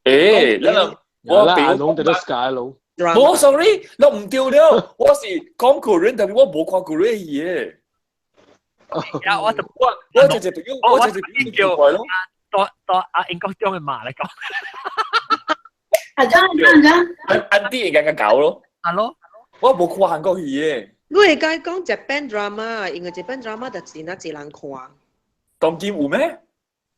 誒，咱我阿龍在度阿龍。無，sorry，我唔對了，我是講 Korean，但係我無看 Korean 戲的。啊，我我直接朋友，我直接朋友叫咯。到到啊英國中嘅馬來講。阿張阿張，安啲應該搞咯。係咯，我無看韓國戲的。你會該講 Japan drama，因為 Japan drama 就真啊濟人看。當今有咩？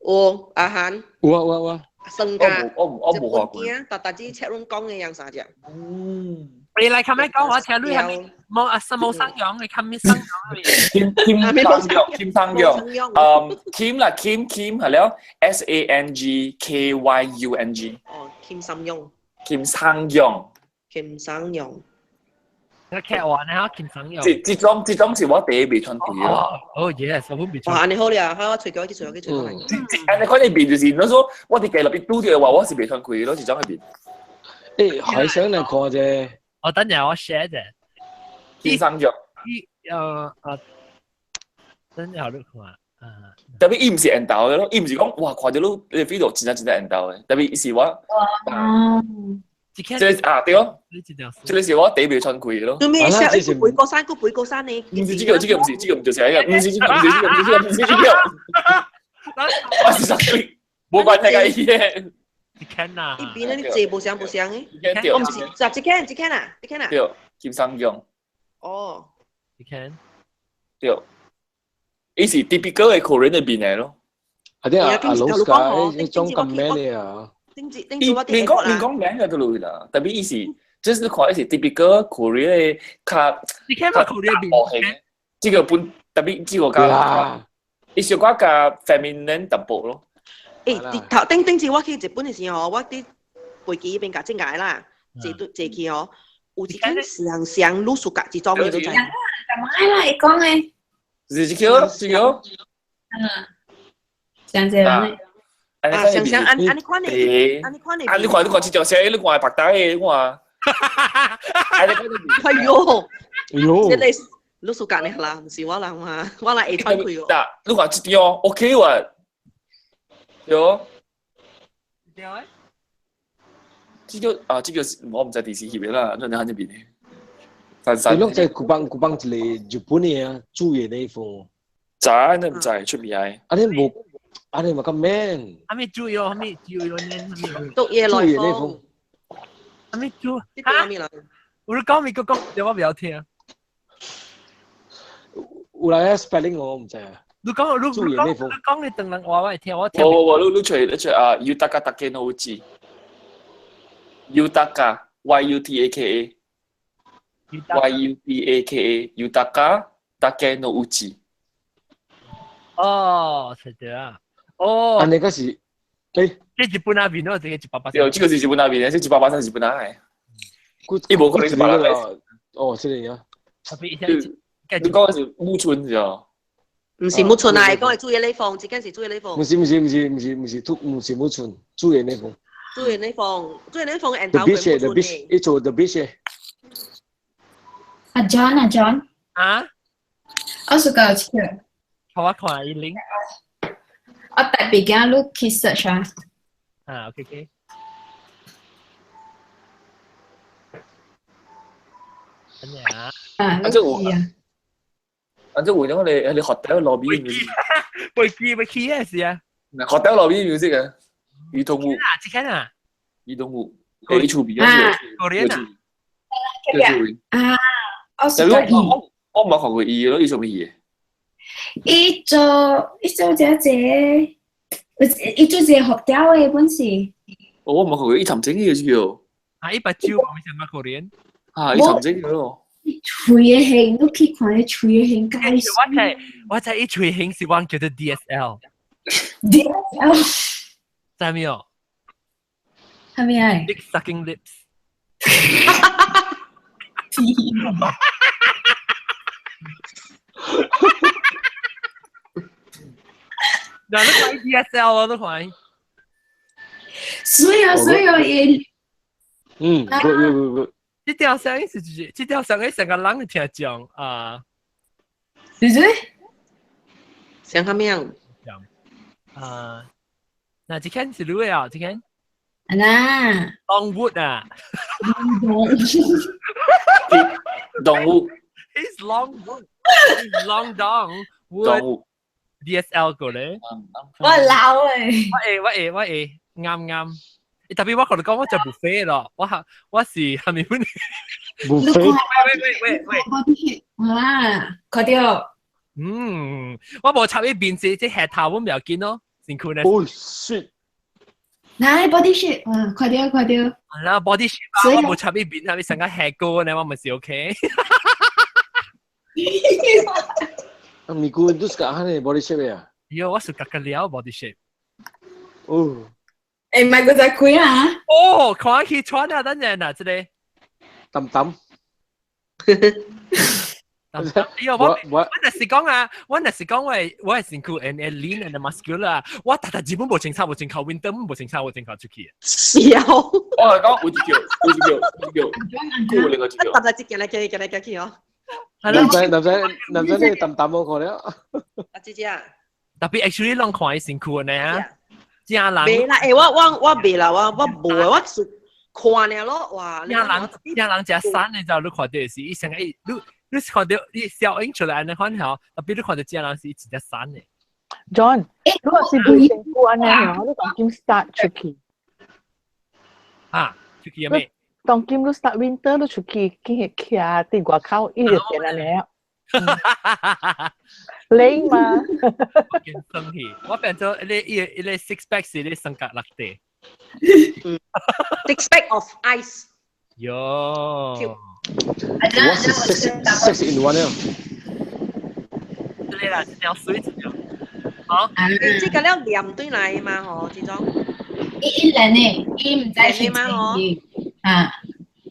有阿韓。有啊有啊有啊。身家，我無看過。逐逐只切攏講的樣啥只。嗯。你來看咩講？我聽你係咪冇啊？冇生養，你看咩生養？金金生養，金生養。嗯，金啦，金金係了，S A N G K Y U N G。哦，金生養。金生養。金生養。你劇話呢？嚇，金生養。這這種這種是我第一未穿開咯。哦，yes，我本未穿。哇，按呢好了，好，我揣過去，揣過去，揣過去。按呢款的面就是，你說我佇街內邊拄著的話，我是袂穿開咯，這種的面。誒，還想來看啫。我等陣我 share 啫。金生養。伊等陣你看啊。特別伊毋是緣投的咯，伊毋是講哇，看著你 video 真正真正緣投的，特別伊是我。哦。這個啊對哦，這個是我第一未穿開的咯。做咩？寫背過山，個背過山呢？毋是這個，這個毋是，這個毋就是這個，毋是這個，毋是這個，毋是這個，毋是這個。我是十歲，無關係個伊的。一間啊！伊邊咧，你坐無相無相的。我毋是，十一間，一間啊，一間啊。對，金三強。哦。一間。對。伊是 typical 的 Korean 的面來咯。啊啲啊，阿老師㗎，迄種咁 man 的啊。伊面講面講名嘅都落啦，特別伊是，就是看伊是 typical Korean 的較你看嘛 Korean 面，這個本特別這個較，伊小可較 feminine 淡薄咯。誒，頭頂頂次我去日本的時候，我佇飛機彼邊共整解啦，坐坐去哦，有一間上上女主角這種的都知。幹嘛啦？伊講的。是這個，這個。嗯，像這樣的。啊，像像按按呢款的，按呢款的。啊，你看你看這條線，你看白帶的，你看。哎喲，哎喲，這個女主角呢啦，毋是我人嘛，我人會穿開哦。嗱，你看這張 OK 喎，對。對誒。這個啊，這個我毋知電視戲的啦，你睇這邊的。你攏在古邦古邦一個日本的啊，主演那一份。知，你毋知出名的。啊，你無，啊你嘛較 man。啥物主要，啥物主要呢？毒夜來風。啥物主？哈？我講美國講，我不要聽。有來 spelling 我毋知啊。你講你講你講你等人話我會聽，我聽。我我你你揣你揣啊，Yutaka Takenouchi。Yutaka Y U T A K A。Y U T A K A Yutaka Takenouchi。哦，是的啊。哦。啊，那個是，誒，這日本那邊咯，這個180。對，這個是日本那邊的，這183是日本那的。伊無可能是別人的。哦，這個啊。特別一下。你講的是木村是哦？唔是木村啊，講係主演那方，這間是主演那方。唔是唔是唔是唔是唔是土唔是木村，主演那方。主演那方，主演那方 The Beach The Beach，伊做 The Beach。阿 John 阿 John 啊？我是個去。好啊，看伊 link。我特別驚你去 search 啊。啊，OK OK。等陣啊。啊，啊，這我。啊，這換咗你你 hotel lobby music。會記會記嘅事啊。 hotel lobby music 啊，兒童舞。啊，這間啊。兒童舞，誒，厝邊啊。嗰啲啊。啊，我是個伊。我冇看過伊咯，伊做咩嘢？伊做伊做這這，伊做這學雕的本是。我冇看過伊尋整嘅叫。啊，伊把酒我想講可憐。啊，伊尋整嘅咯。喙的形，你去看伊喙的形，解。我知我知，伊喙形是我叫做 DSL。 DSL。知未有？係咪啊？Dick sucking lips。嗱，你看 DSL 我都看。所以啊，所以啊，伊。嗯，不不不。這條聲音是就是，這條聲音成個人聽講啊。是是？像啥物樣？啊，嗱，這間是你的啊，這間。啊。 Longwood 啊。動物。 He's long wood. He's long dong. Wood. DSL 過咧。我老誒。我會，我會，我會，啱啱。特別我同你講，我食 buffet 咯，我我是係咪本？buffet。喂喂喂喂。啊，看到。嗯，我無插伊面子，這下頭我唔要緊咯，辛苦咧。哦，shit！嗱，body shape，啊，快啲快啲。係啦，body shape 啊，我無插伊面，係咪成個下高呢？我咪是 OK。啊，咪估都是講呢 body shape 啊？喲，我是格格了 body shape。哦。誒，唔係佢在開啊！哦，看起穿啊，等陣啊，這個。揼揼。哎呦，我我若是講啊，我若是講我我係身軀and lean and muscular，我特特基本無穿衫，無穿褲，winter 無穿衫，無穿褲出去。笑。我係講有一條，有一條，有一條，有另外一條。特特一件來件，件來件去哦。男仔男仔男仔，你揼揼我看了。啊，姐姐啊。特別 actually 攏看伊身軀呢啊，正人。袂啦，欸，我我我袂啦，我我無的，我是看爾咯，哇！正人正人食瘦的時候，你看到是伊成個伊，你。你是看到你效應出來安尼款吼，特別你看到這人是一隻山的。 John，如果是袂成功按呢吼，你當今 start 出去。啊，出去咩？當今你 start winter，你出去去徛佇外口，伊就變按呢。冷嘛？我變生氣，我變做一個一個 six pack 是咧三角落地。 Six pack of ice。喲。我是 six six in one 啊！對啦，這條水這條。好。這個了念對來嘛吼，這種。伊伊練的，伊毋知是嘛吼。啊。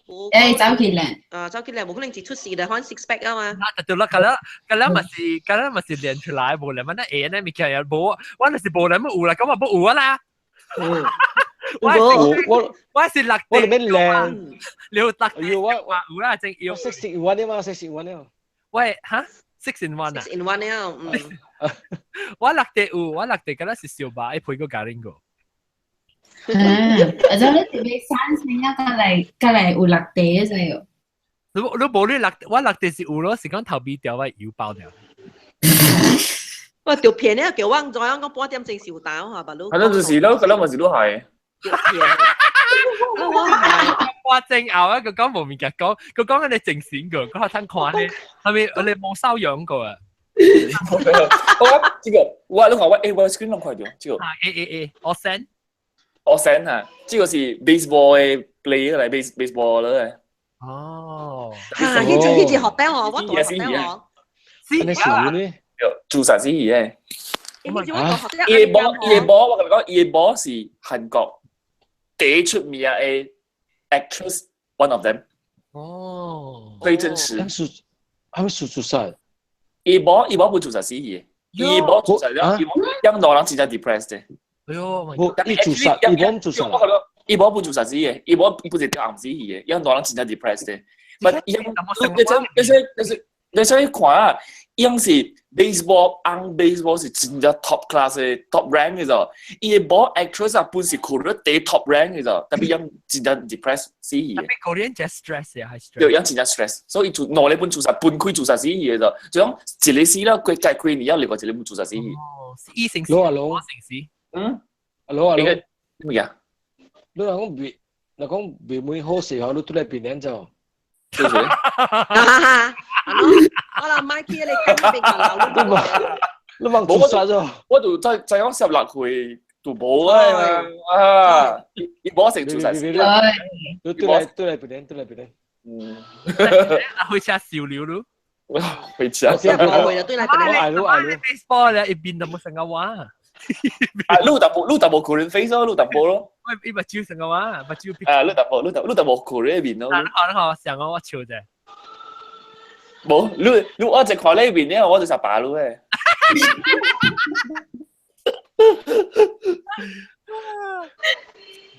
誒，走去練。啊，走去練，無可能一出世就換 six pack 啊嘛。啊，對啦，咁啦，咁啦，咪是，咁啦，咪是練出來，無練乜那會呢物件又無，我若是無練乜有啦，咁啊無有啊啦。我我我是六，我哋咩靚？你六要我有啦，正要 six in one 啊嘛，six in one 啊。喂，嚇，six in one 啊？six in one 啊，嗯。我六地有，我六地敢若是小巴，伊配個咖喱個。嗯，啊，就你特別三星啊，過來過來有六地就有。你你無你六，我六地是有咯，是講頭皮掉我油包掉。我條片咧，叫我唔知影講半點鐘受打嚇，白佬。係咯，就是咯，嗰粒咪是都係。我正後啊，佢講無物件講，佢講緊你正線個，佢學通看咧，係咪你冇修養過啊？我這個我你看我 A 我 screen 攏看到這個。啊 A A A，我 send。我 send 啊，這個是 baseball 的 play 嚟，base baseball 嚟。哦。嚇！彼隻彼隻學得我，我讀學得我。是啊。呢？做啥子嘢？伊的波，伊的波，我共你講，伊的波是韓國第一出名的 actress，one of them。哦。崔真實。他們是自殺。伊波伊波不自殺死伊。伊無自殺了，伊無讓老人真正 depressed 的。哎喲，無伊自殺，伊無自殺。伊無不自殺死的，伊無伊不是吊暗死去的，讓老人真正 depressed 的。但伊你你你你你所以看啊，伊是 baseball 紅 baseball 是真正 top class 的 top rank 嘅啫，伊的某 actress 啊本是 Korea 第 top rank 嘅啫，特別伊真正 depressed 死去的。特別 Korean 真 stress 啊，係 stress。對，伊真正 stress，所以做兩個本自殺，分開自殺死去嘅啫，就講一個死了，過隔幾年，另外一個本自殺死去。哦，伊成死，老啊老，我成死。嗯，老啊老。咩啊？你若講未，若講未每好時候，你拄來變臉就。對唔我啦，買起你跟邊個老？你望自殺咗？我就再再講16歲就無啊啊！伊無成自殺死。你對來對來變臉，對來變臉。嗯。回車笑了咯。回車。回就對來變臉。愛咯愛咯。 baseball 咧，一邊就冇成個話。啊，你有淡薄，你有淡薄 Korean face 咯，你有淡薄咯。喂，伊目睭成個話，目睭。啊，你淡薄，你淡，你淡薄 Korean 面咯。你看，你看，上個我笑啫。無，你你我一看你面咧，我就食飽你誒。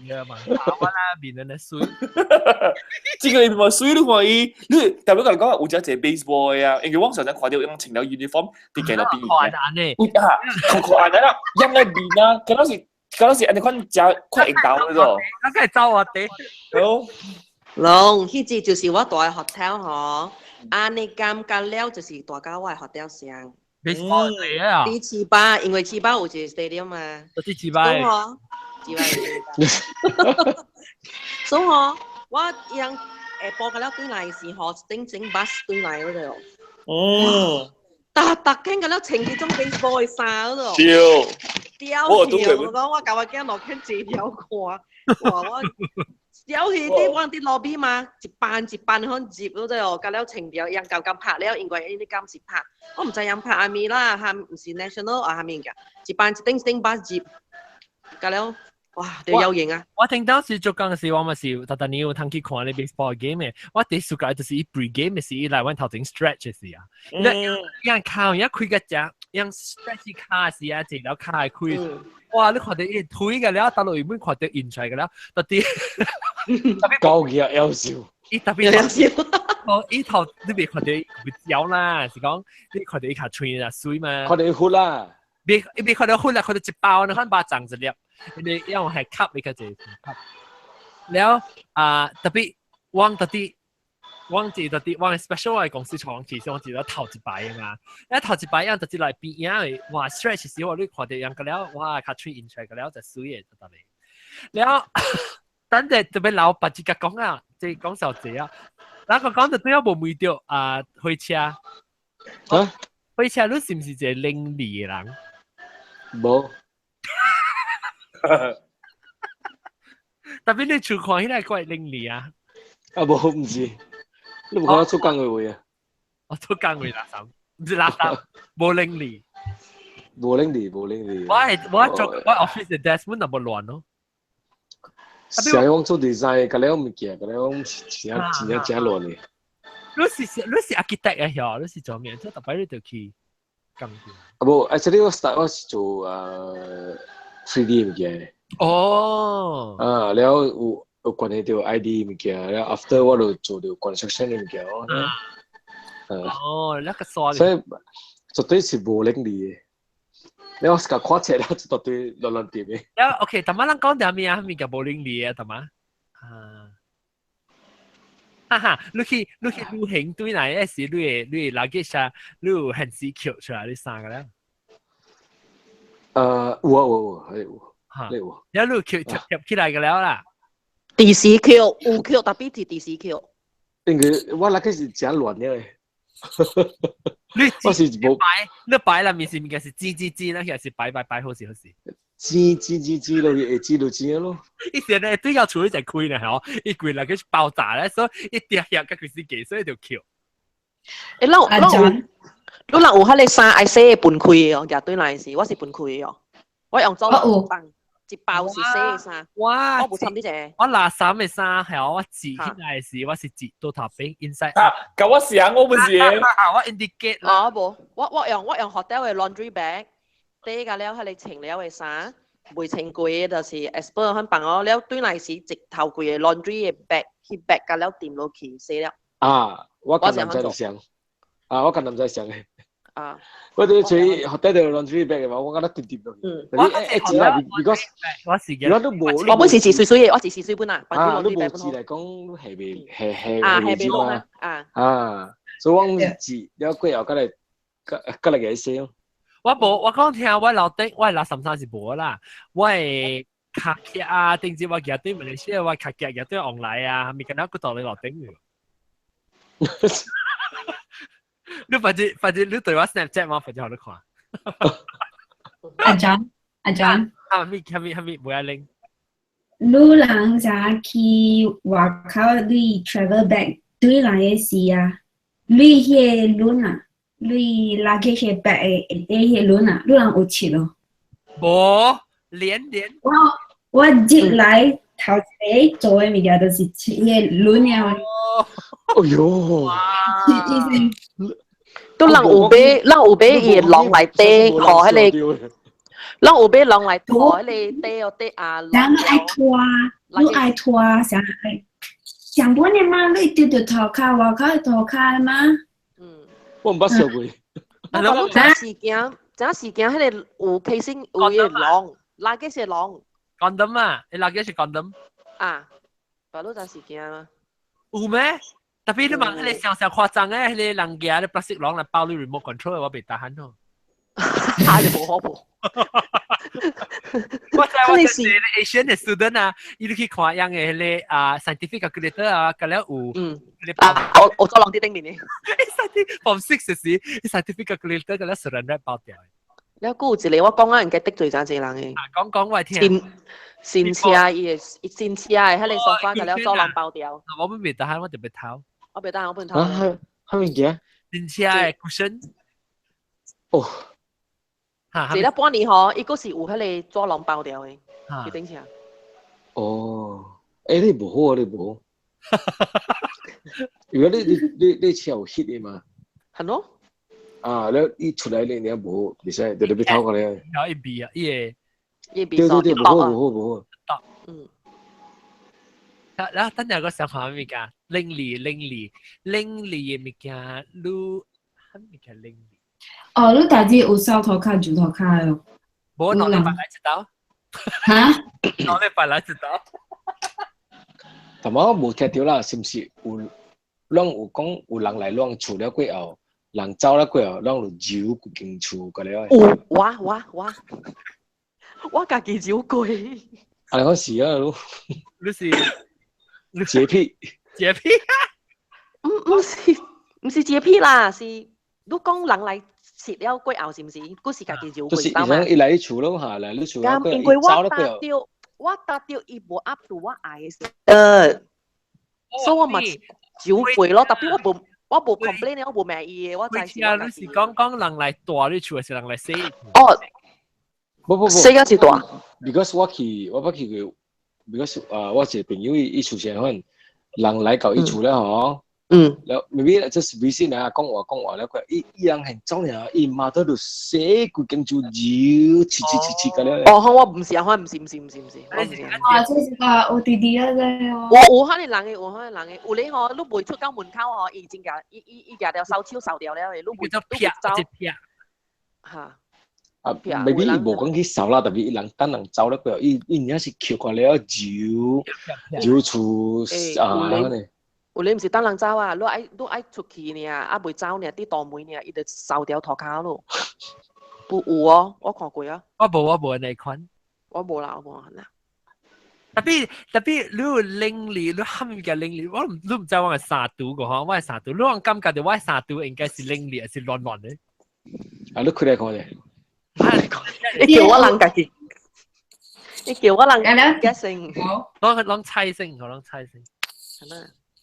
呀嘛，我啦面人咧水。這個面水你看伊，你特別甲你講有只一個 baseball 啊，因為我上陣看到用穿了 uniform 佇街路邊。看安呢？啊，看看安尼啦，用個面啊，敢若是敢若是按呢款食快硬頭嗰種。我梗係走我哋。好。龍，彼隻就是我住的 hotel 吼，按呢感覺了就是大家我的 hotel 上。 baseball 嚟啊！佇市巴，因為市巴有一個 stadium 嘛。我佇市巴。所以吼，所以吼，我樣下晡個了轉來時吼，頂整 bus 轉來嗰度。嗯。逐逐間個了穿彼種 baseball 的衫嗰度。對。屌跳，我講我共我囝落去坐條看，哇我。有去啲我啲路邊嘛，一班一班響入嗰度哦，甲了穿掉，人舊舊拍了，因為伊啲監是拍，我毋知人拍阿咪啦，哈毋是 national 啊，蝦米嘅，一班一頂一頂巴入，甲了，哇，就有型啊！我聽到時做工時，我嘛是特特你有通去看你 baseball game 嘅，我第一時間就是伊 pre game 嘅時，伊來阮頭前 stretch 嘅時啊，伊人靠伊開個只，伊 stretch 卡時啊，一條卡會開。哇！你看到伊推個了，到落原本看到印出來個了，到底高嘅夭壽，伊特別夭壽。哦，伊頭你袂看到伊會焦啦，是講你看到伊較脆啦，水嘛。看到伊血啦，袂伊袂看到血啦，看到一包，你看巴掌一粒，因為因為係吸你較濟吸。了啊，特別我特別。我記得啲，我 special 我公司創其實我記得頭一擺嘛，一頭一擺樣就來邊樣，哇 stretch 時我你看到樣個了，哇較脆印出來個了就水嘅就得嚟。了，等陣特別老伯自己講啊，即係講小姐啊，然後講就對我無問到啊，火車，啊，火車你是毋是一個伶俐的人？無，特別你厝看起來怪伶俐啊。啊無，毋是。你無看我出工的話啊？我出工話垃圾，毋是垃圾，無伶俐。無伶俐，無伶俐。我係我做我 office 的 desk 本就無亂咯。成日講做 design，甲了物件，甲了真正真正真亂的。你是 architect 啊？曉，你是做咩？做特擺你就去工啊無，actually 我 start 我是做3D 物件。哦。啊，了有。有關係到 ID 物件，了 after 我就做到 construction 的物件哦。哦，那個刷。所以絕對是無能力的。你我是甲看冊了，絕對亂亂點的。了 OK，頭仔咱講點咩啊？物件無能力啊，頭仔。啊。哈哈，你去旅行對來的時，你會 luggage 啊，你有限時扣出來，你三個了。有啊有啊，係有。哈。有。了你有扣貼貼起來個了啦。第時扣有扣，特別是第時扣。因為我那個是真亂的。你我是無擺，你擺啦，面是物件是剪剪剪，那個是擺擺擺好時好時。剪剪剪剪落去，會剪就剪咯。伊時咧對到厝就開咧吼，伊規來去爆炸咧，所以一跌下甲佢是幾，所以就扣。欸，咱有，你人有彼個衫愛洗的分開的哦，舉對來是，我是分開的哦，我用走廊放。一包是洗的衫。哇！我無參呢隻。我拿衫嘅衫係我折起來時，我是折到頭邊 inside。啊，佮我想我不是。我 indicate。哦，無，我用 hotel 嘅 laundry bag，底個了，彼个穿了的衫，袂穿過的，就是 as per 肯放我了，對來時直頭規個 laundry 的 bag 去 bag 甲了掂落去洗了。啊，我佮男仔就想，啊，我佮男仔想的。啊！我哋隨學得到 laundry bag 嘅話，我覺得掂掂落去。我一字啦，because 我是如果都無，我本是自水水嘅，我是自水本啊。啊，你無字嚟講係未係係啊，係未嘛啊啊，所以我字了過後，過來過來個寫咯。我無，我講聽我老頂，我老三三是無啦，我會卡卡啊，頂次我舉對馬來西亞，我卡卡舉對往來啊，咪敢若閣到你老頂去。你反正你對我 Snapchat 嘛，反正好你看。阿 John，阿 John。啊，咪咪咪，唔愛拎。你人啥去外口你 travel bag 對來的時啊，你彼個輪啊，你 luggage bag 的下底彼個輪啊，你人有拭囉？無，連連。我入來頭一個做的物件就是拭彼個輪了。哎喲！都人有買，人有買伊個籠內底，予彼個，人有買籠內塗彼個底哦底啊。人愛拖，你愛拖啥愛？上本的嘛，你丟著塗跤，外口的塗跤嘛。嗯。我毋捌燒過。我講你時間，這時間彼個有 casing 有伊個籠，垃圾是籠。 condom 啊，你垃圾是 condom。啊，白你知時間嗎？有咩？特別你問彼個小小誇張的，彼個人家咧 plastic 籠來包你 remote control，我袂打頇咯。啊，就無好無。我知我知，Asian 的 student 啊，伊去看樣的彼個啊 scientific calculator 啊，佮了有。嗯。啊，我做籠佇頂面的。 scientific form six 時，scientific calculator 佮了 saran wrap 包掉。了，閣有一個我講啊，應該得罪誠濟人的。啊，講講我聽。新車伊的新車的彼個沙發佮了做籠包掉。我袂打頇，我特別偷。我袂打頇，我不能偷。啊，啥物件？新車的 cushion。哦。坐了半年吼，伊閣是有彼個紙籠包掉的，去頂車。哦，欸，你無好啊，你無好。如果你車有翕的嘛？係咯。啊，你伊出來你你無好，袂使，就你欲偷過來。然後伊味啊，伊會。伊味對對對，無好無好無好。嗯。然後等下個想法物件，拎嚟拎嚟拎嚟的物件，你啥物件拎嚟？哦，你大姊有掃塗跤、舊塗跤的？無，2禮拜來一道。哈？2禮拜來一道。但我無聽著啦，是毋是有？攏有講有人來攏厝了過後，人走了過後，攏就揉規間厝過了。有，我家己揉過。啊，你講是啊，你是潔癖？潔癖？毋是潔癖啦，是你講人來食了過後是毋是？閣是家己揉過。就是伊來你厝攏下來你厝了過，因為我搭著，我搭著伊無 up to 我愛的所以我嘛揉過咯。特別我無 complain，我無罵伊的，我知是。啊，你是講講人來蹛你厝，還是人來洗？哦，不不不，洗還是蹛？Because 我去，我捌去過，because 啊，我一個朋友伊伊厝先款，人來到伊厝了吼。了 maybe just visit 啊，講話講話了，佢伊伊人係走爾，伊媽都就洗規間厝揉，拭拭拭拭個了。哦，好，我毋是啊，我毋是毋是毋是毋是，我毋是。啊，這是個 ODD 啊，這。有有可能人的，有可能人的，有咧吼，你袂出到門口吼，伊真共伊伊伊舉條掃帚掃掉了的，你袂你袂走。哈。啊，maybe 伊無講去掃啦，特別伊人等人走了過後，伊伊爾是抾過了揉揉厝啊，安呢。有咧毋是等人走啊，你愛出去爾，啊袂走爾，佇大門爾，伊就掃掉塗跤咯。有有哦，我看過啊。我無按呢款。我無啦，我無啦。特別特別，你有拎嚟，你蝦物件拎嚟，我你毋知我的衫櫥個吼，我的衫櫥，你講感覺著我的衫櫥應該是拎嚟，還是亂亂的？啊，你開來看咧。你叫我人家己，你叫我人家先。攏攏猜先，我攏猜先。係咩？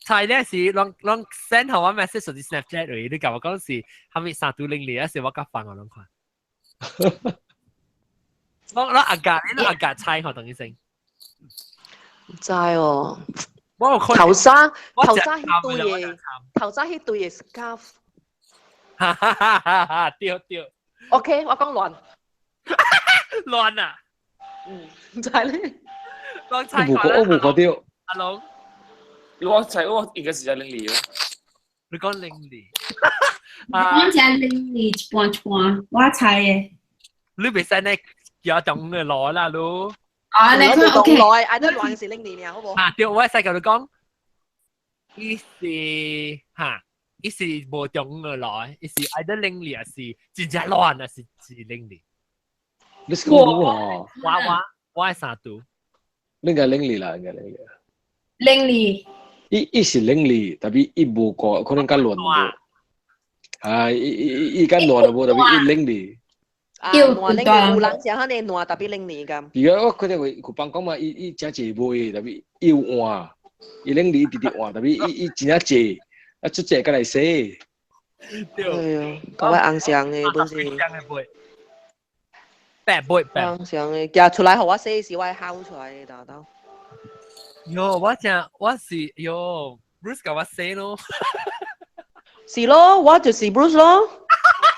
猜咧是攏攏 send 予我 message 就是 Snapchat 嚟，你共我講是蝦物衫櫥拎嚟，還是我較放我攏看。我阿格，你阿格猜嗬，鄧醫生。唔知哦。我頭沙頭沙迄堆嘅，頭沙迄堆嘅 scarf。哈哈哈哈哈！對對。 OK，我講亂。亂啊！嗯，唔知咧。我猜我無看到。阿龍，我猜我應該是只零二。你講零二。我食零二一半一半，我猜的。你袂使呢叫中嘅來啦，你。啊，你講 OK。來，愛得亂是零二爾，好無？啊，對，我會使共你講，伊是哈，伊是無中嘅來，伊是愛得零二，是真正亂啊，是是零二。你是講我？我係三度。應該零二啦，應該零二。零二。伊是零二，特別伊無個，可能較亂無。啊，伊較亂無，特別伊零二。啊，爛零二有人食遐爾爛，特別零二咁。而家我看到有幫講嘛，伊真濟買，特別伊有換，伊零二直直換，特別伊真正濟，啊出濟過來洗。對啊，各位紅相的本是。白杯白。紅相的，寄出來予我洗時，我會喊出來的，豆豆。喲，我正我是喲，Bruce 共我洗咯。是咯，我就是 Bruce 咯。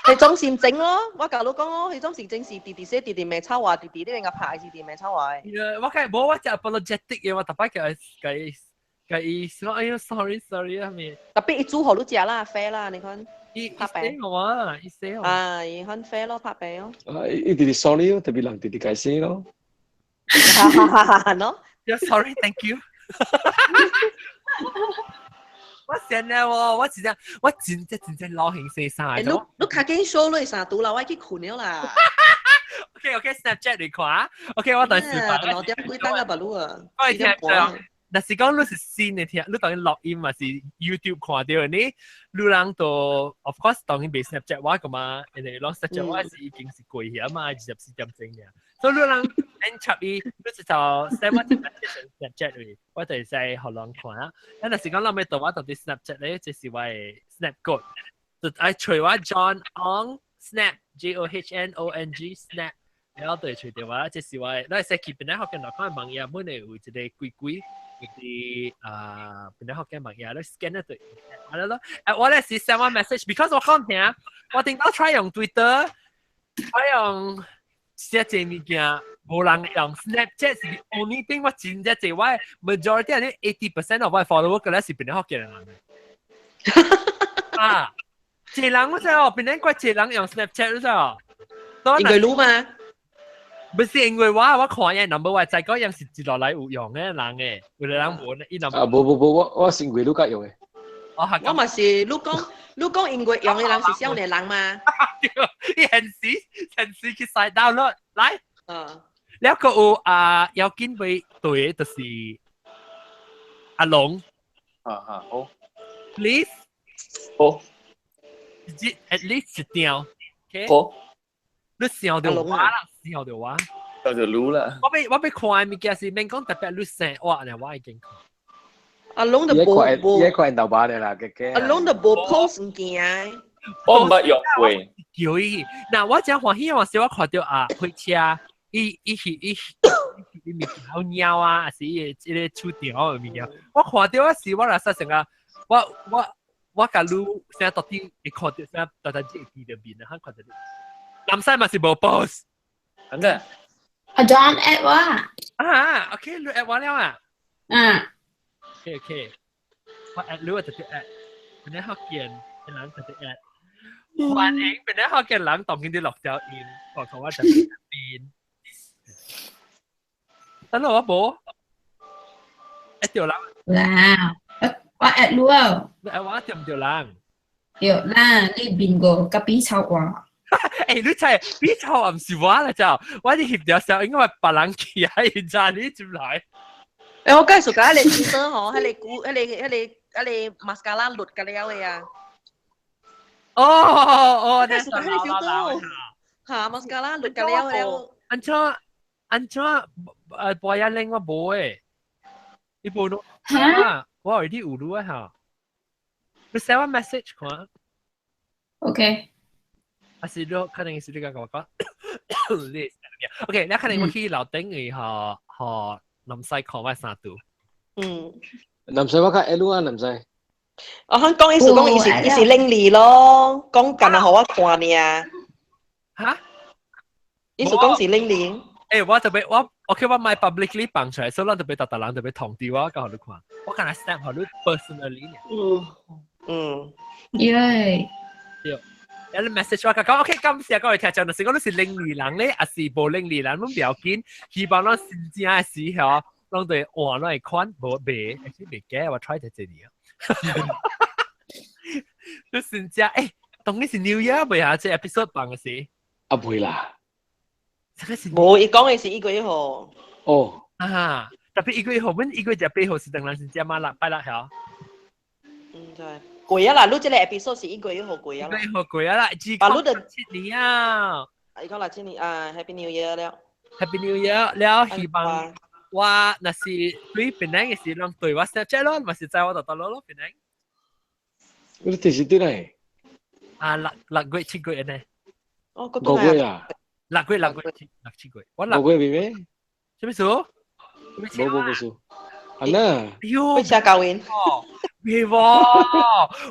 彼種心情咯，我共你講咯，彼種心情是直直洗，直直罵臭話，直直你共拍是直罵臭話。我梗無，我真 apologetic 嘅，我逐擺共共伊說，哎喲，sorry sorry 啊咩。特別伊煮予你食啦，飛啦，你看。伊拍餅我啊，伊洗我。啊，伊很飛咯，拍餅咯。啊，伊直直 sorry 咯，特別人直直解釋咯。哈哈哈哈喏。 Yeah, sorry, thank you. 我先咧喎，我真正我真正真正老興洗衫。你你較緊 show 你衫櫥啦，我去睏了啦。 OK OK Snapchat 你看，OK 我等時兩點幾等啊，白鷺啊。我聽講，若是講你是新的聽，你當然錄音嘛是 YouTube 看著的呢，你人都 of course 當然袂 Snapchat 我個嘛，因為攏 Snapchat 我是已經是過去啊嘛，24點鐘爾。所以你人免插伊，你就 send 我一個 Snapchat 去，我就會使予人看啊。啊，若是講咱欲佗我佇 Snapchat 咧，這是我的 Snap code，就愛揣我 John Ong Snap J O H N O N G Snap。然後就揣著我，這是我的，咱會使去檳城福建來看網頁，本來有一個鬼鬼，就是啊，檳城福建網頁，你 scan 得對，好了咯。誒，我咧是 send 我 message，because 我講聽，我頂到 try 用 Twitter，try 用寫這物件，無人用 Snapchat 是 the only thing 我真正濟，我 majority 係 80% of 我 follower 個咧是檳城福建人。啊，濟人我知哦，檳城怪濟人用 Snapchat 你知哦。因為你嘛？不是因為我看伊 number 我知講樣是接落來有用的人嘅，有的人無呢，伊 number。啊，無無無，我是因為你較用的。哦，我嘛是，你講因為用的人是少年人嘛？對，伊現時現時去使 download 來。嗯。了個有啊，要緊欲對的就是阿龍。啊啊好。 Please。好。 At least 一張。OK。好。你想著我啦，想著我。想著你啦。我欲看的物件是免講特別你生活呢，我已經看。阿龍就無無。伊看豆瓣的啦，加加。阿龍就無 post 物件。我毋捌用過。叫伊，嗱我真歡喜，我是我看著啊，火車，伊伊是伊伊物件好貓啊，還是伊個這個出條的物件，我看著我是我若說成個，我共你現在到底會看著啥，大家會記著面啊，看著你。南西嘛是無 post。真的。阿 John add 我。啊，OK，你 add 我了啊。嗯。 OK OK，我 add 你我直接 add，檳城福建人直接 add。歡迎檳城福建人當今佇落條音，我講我就變。等下我無，add 著人。啦，我 add 你哦。你 add 我對毋對人？對啦，你變個甲比臭話。欸，你知比臭毋是我啦，就我佇翕著相，應該別人去啊，伊知你入來。欸，我介紹甲彼個醫生吼，彼個古，彼個彼個彼個 mascara 落甲了的啊。哦哦，介紹彼個 filter 嚇，mascara 落甲了了。按怎按怎誒，博一拎我無誒，你無咯？啊，我有啲有錄啊嚇。你 send 我 message 看。 OK。啊是你可能是你甲我講，你 OK，你可能我去樓頂嘅嗬嗬，林西看我衫度。嗯。林西我較會啊，林西。我肯講意思講伊是伊是伶俐咯，講近啊，予我看爾。嚇？意思講是伶俐。欸，我特別我 OK，我買 publicly 放出來，所以咱特別逐逐人特別通知我，較予你看。我敢若 snap 予你 personally。嗯嗯。耶。對。有你 message 我講，OK，感謝各位聽眾，就是講你是伶俐人咧，還是無伶俐人，攏不要緊。希望咱真正的時候，攏對換攏會款，無袂，其實袂假，我 try 一這年。你真正欸，當然是 New Year 未啊？這 episode 放嘅時。啊，袂啦。這個是無，伊講的是1月1號。哦。啊，特別1月1號，阮1月28號是當然是這馬六拜六曉。嗯，對。過啊啦，你這個 episode 是1月1號過啊啦。1月1號過啊啦，啊，你就7年啊。2067年啊，Happy New Year 了。 Happy New Year 了，希望我若是對檳城的時，攏對我 Snapchat 咯，嘛是在我度度咯咯檳城。你這是對來？啊，6月7月呢？哦，5月啊？6月6月七六七月，我6月未咩？什麼事？無無無事。啊那？哎喲，去車教員。未喎，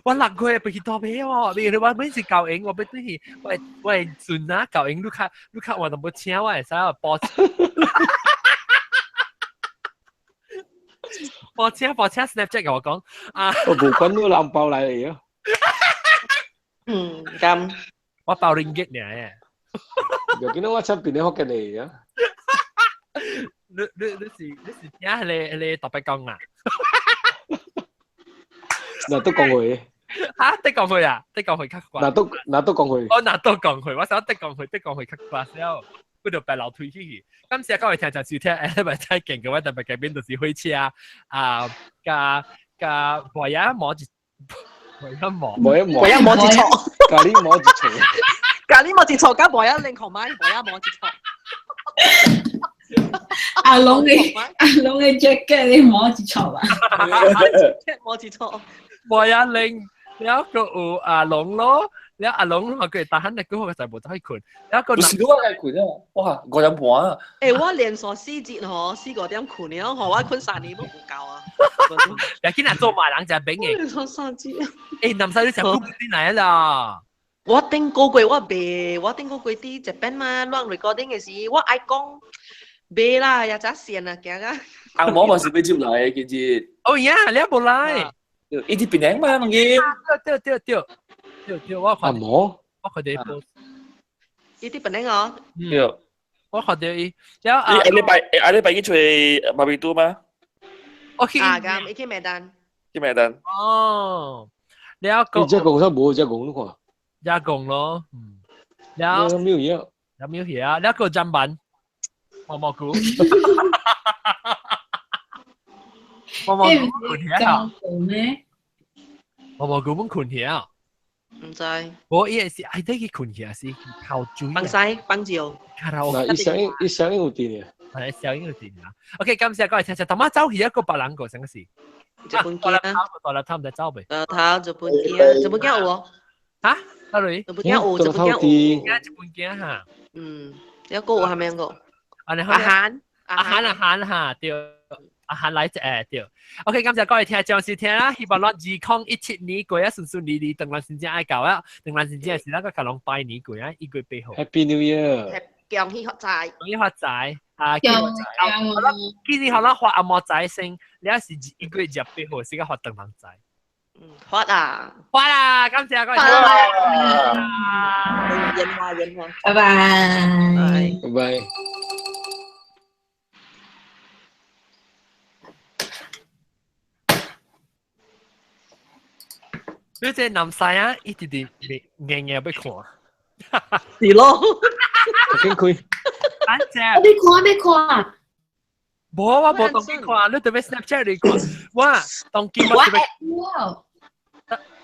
我6月要去倒尾喎，未我每次教員，我要對去，我我孫啊教員，你較我都無請我會使報報請報請 Snapchat 共我講啊。我無管你人包來嚟啊。嗯，咁。我包 ringgit 爾。就見到我出邊啲福建嚟啊！你是聽迄個特別講啊？嗱都講話。嚇？得講話啊？得講話較怪。嗱都講話。我嗱都講話，我想得講話，得講話較怪少。佢就白樓推起去。感謝各位聽眾收聽，禮拜再見嘅話，特別改變就是火車啊，加加無影摸一，無影摸，無影摸，無影摸一錯，咖喱摸一錯。咖喱摸一錯，加無影零紅買，無影摸一錯。阿龍嘅 jacket 你摸一錯啊？摸一錯。無影零，了個有阿龍咯，了阿龍嘛佢打鼾的嗰個就無走去睏，了個。不是我來睏啊！哇，5點半啊！欸，我連續四節吼，四五點睏了，吼我睏3年都無夠啊！又見人做埋人就係餅嘅。連續三節。欸，南西你食古啲嚟啦？我頂個月我袂，我頂個月佇這邊嘛，亂 recording 的時，我愛講袂啦，也才線啊，驚啊！阿毛嘛是欲入來的，其實。哦呀，你也無來。伊佇檳城嘛，當今。對對對對對，我看。阿毛？我看到伊。伊佇檳城哦。對。我看到伊。了啊。你下禮拜去揣馬比都嗎？我去。啊，咁，伊去麥丹。去麥丹。哦。了個。你這講啥無？這講你看。加工咯，嗯，了沒有嘢，了沒有嘢啊，了個砧板，毛毛菇，毛毛菇睏起啊，毛毛菇本睏起啊，毋知，我伊是愛得去睏起啊，是靠水，放西放照，嗱，伊聲音有電啊，係聲音有電啊，OK，感謝各位聽眾，頭媽走去一個別人個，啥個事？日本機啊，大粒頭唔知走未？大粒頭日本機啊，日本機有無？嚇？阿女，日本機有，日本機有，日本機哈。嗯，有個有係咪個？阿韓，阿韓阿韓哈，對，阿韓來一個對。OK，感謝各位聽眾收聽啦，希望咱2017年過啊順順利利，當咱真正愛到啊，當咱真正是咱個共攏拜年過啊，1月8號。Happy New Year！恭喜發財！恭喜發財！啊，今年好啦，發阿毛仔先，你是1月28號先個發當人仔。發啊！發啦！感謝各位。發煙花煙花，拜拜。拜拜。你這南西啊，一直直硬硬欲看。是咯。緊開。安怎？你看你看。無我無當機看，你特別 Snapchat 嚟看。我當機我特別。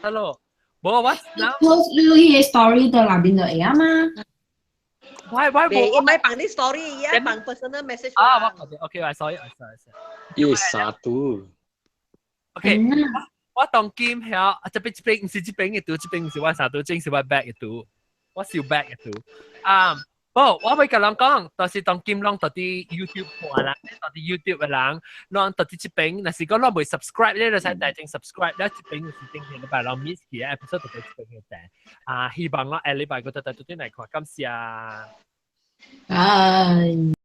得咯，無我。 post 你彼個 story 到內面就會啊嘛。我無。伊莫放你 story，伊愛放 personal message。啊，我看著，OK，我 sorry，我 sorry。伊啥都。 OK，我當今曉，這邊這邊毋是這邊的圖，這邊毋是我衫圖，這邊是我 bag 的圖。我笑 back 嘅圖。啊，不，我會共人講，就是當今攏到佇 YouTube 看啦，到佇 YouTube 嘅人，攏到佇這邊，若是講攏未 subscribe 咧，就使大正 subscribe，咧這邊就是頂下禮拜攏 miss 去 episode 就佇這邊嘅訂。啊，希望我下禮拜個特特對來看，感謝。拜。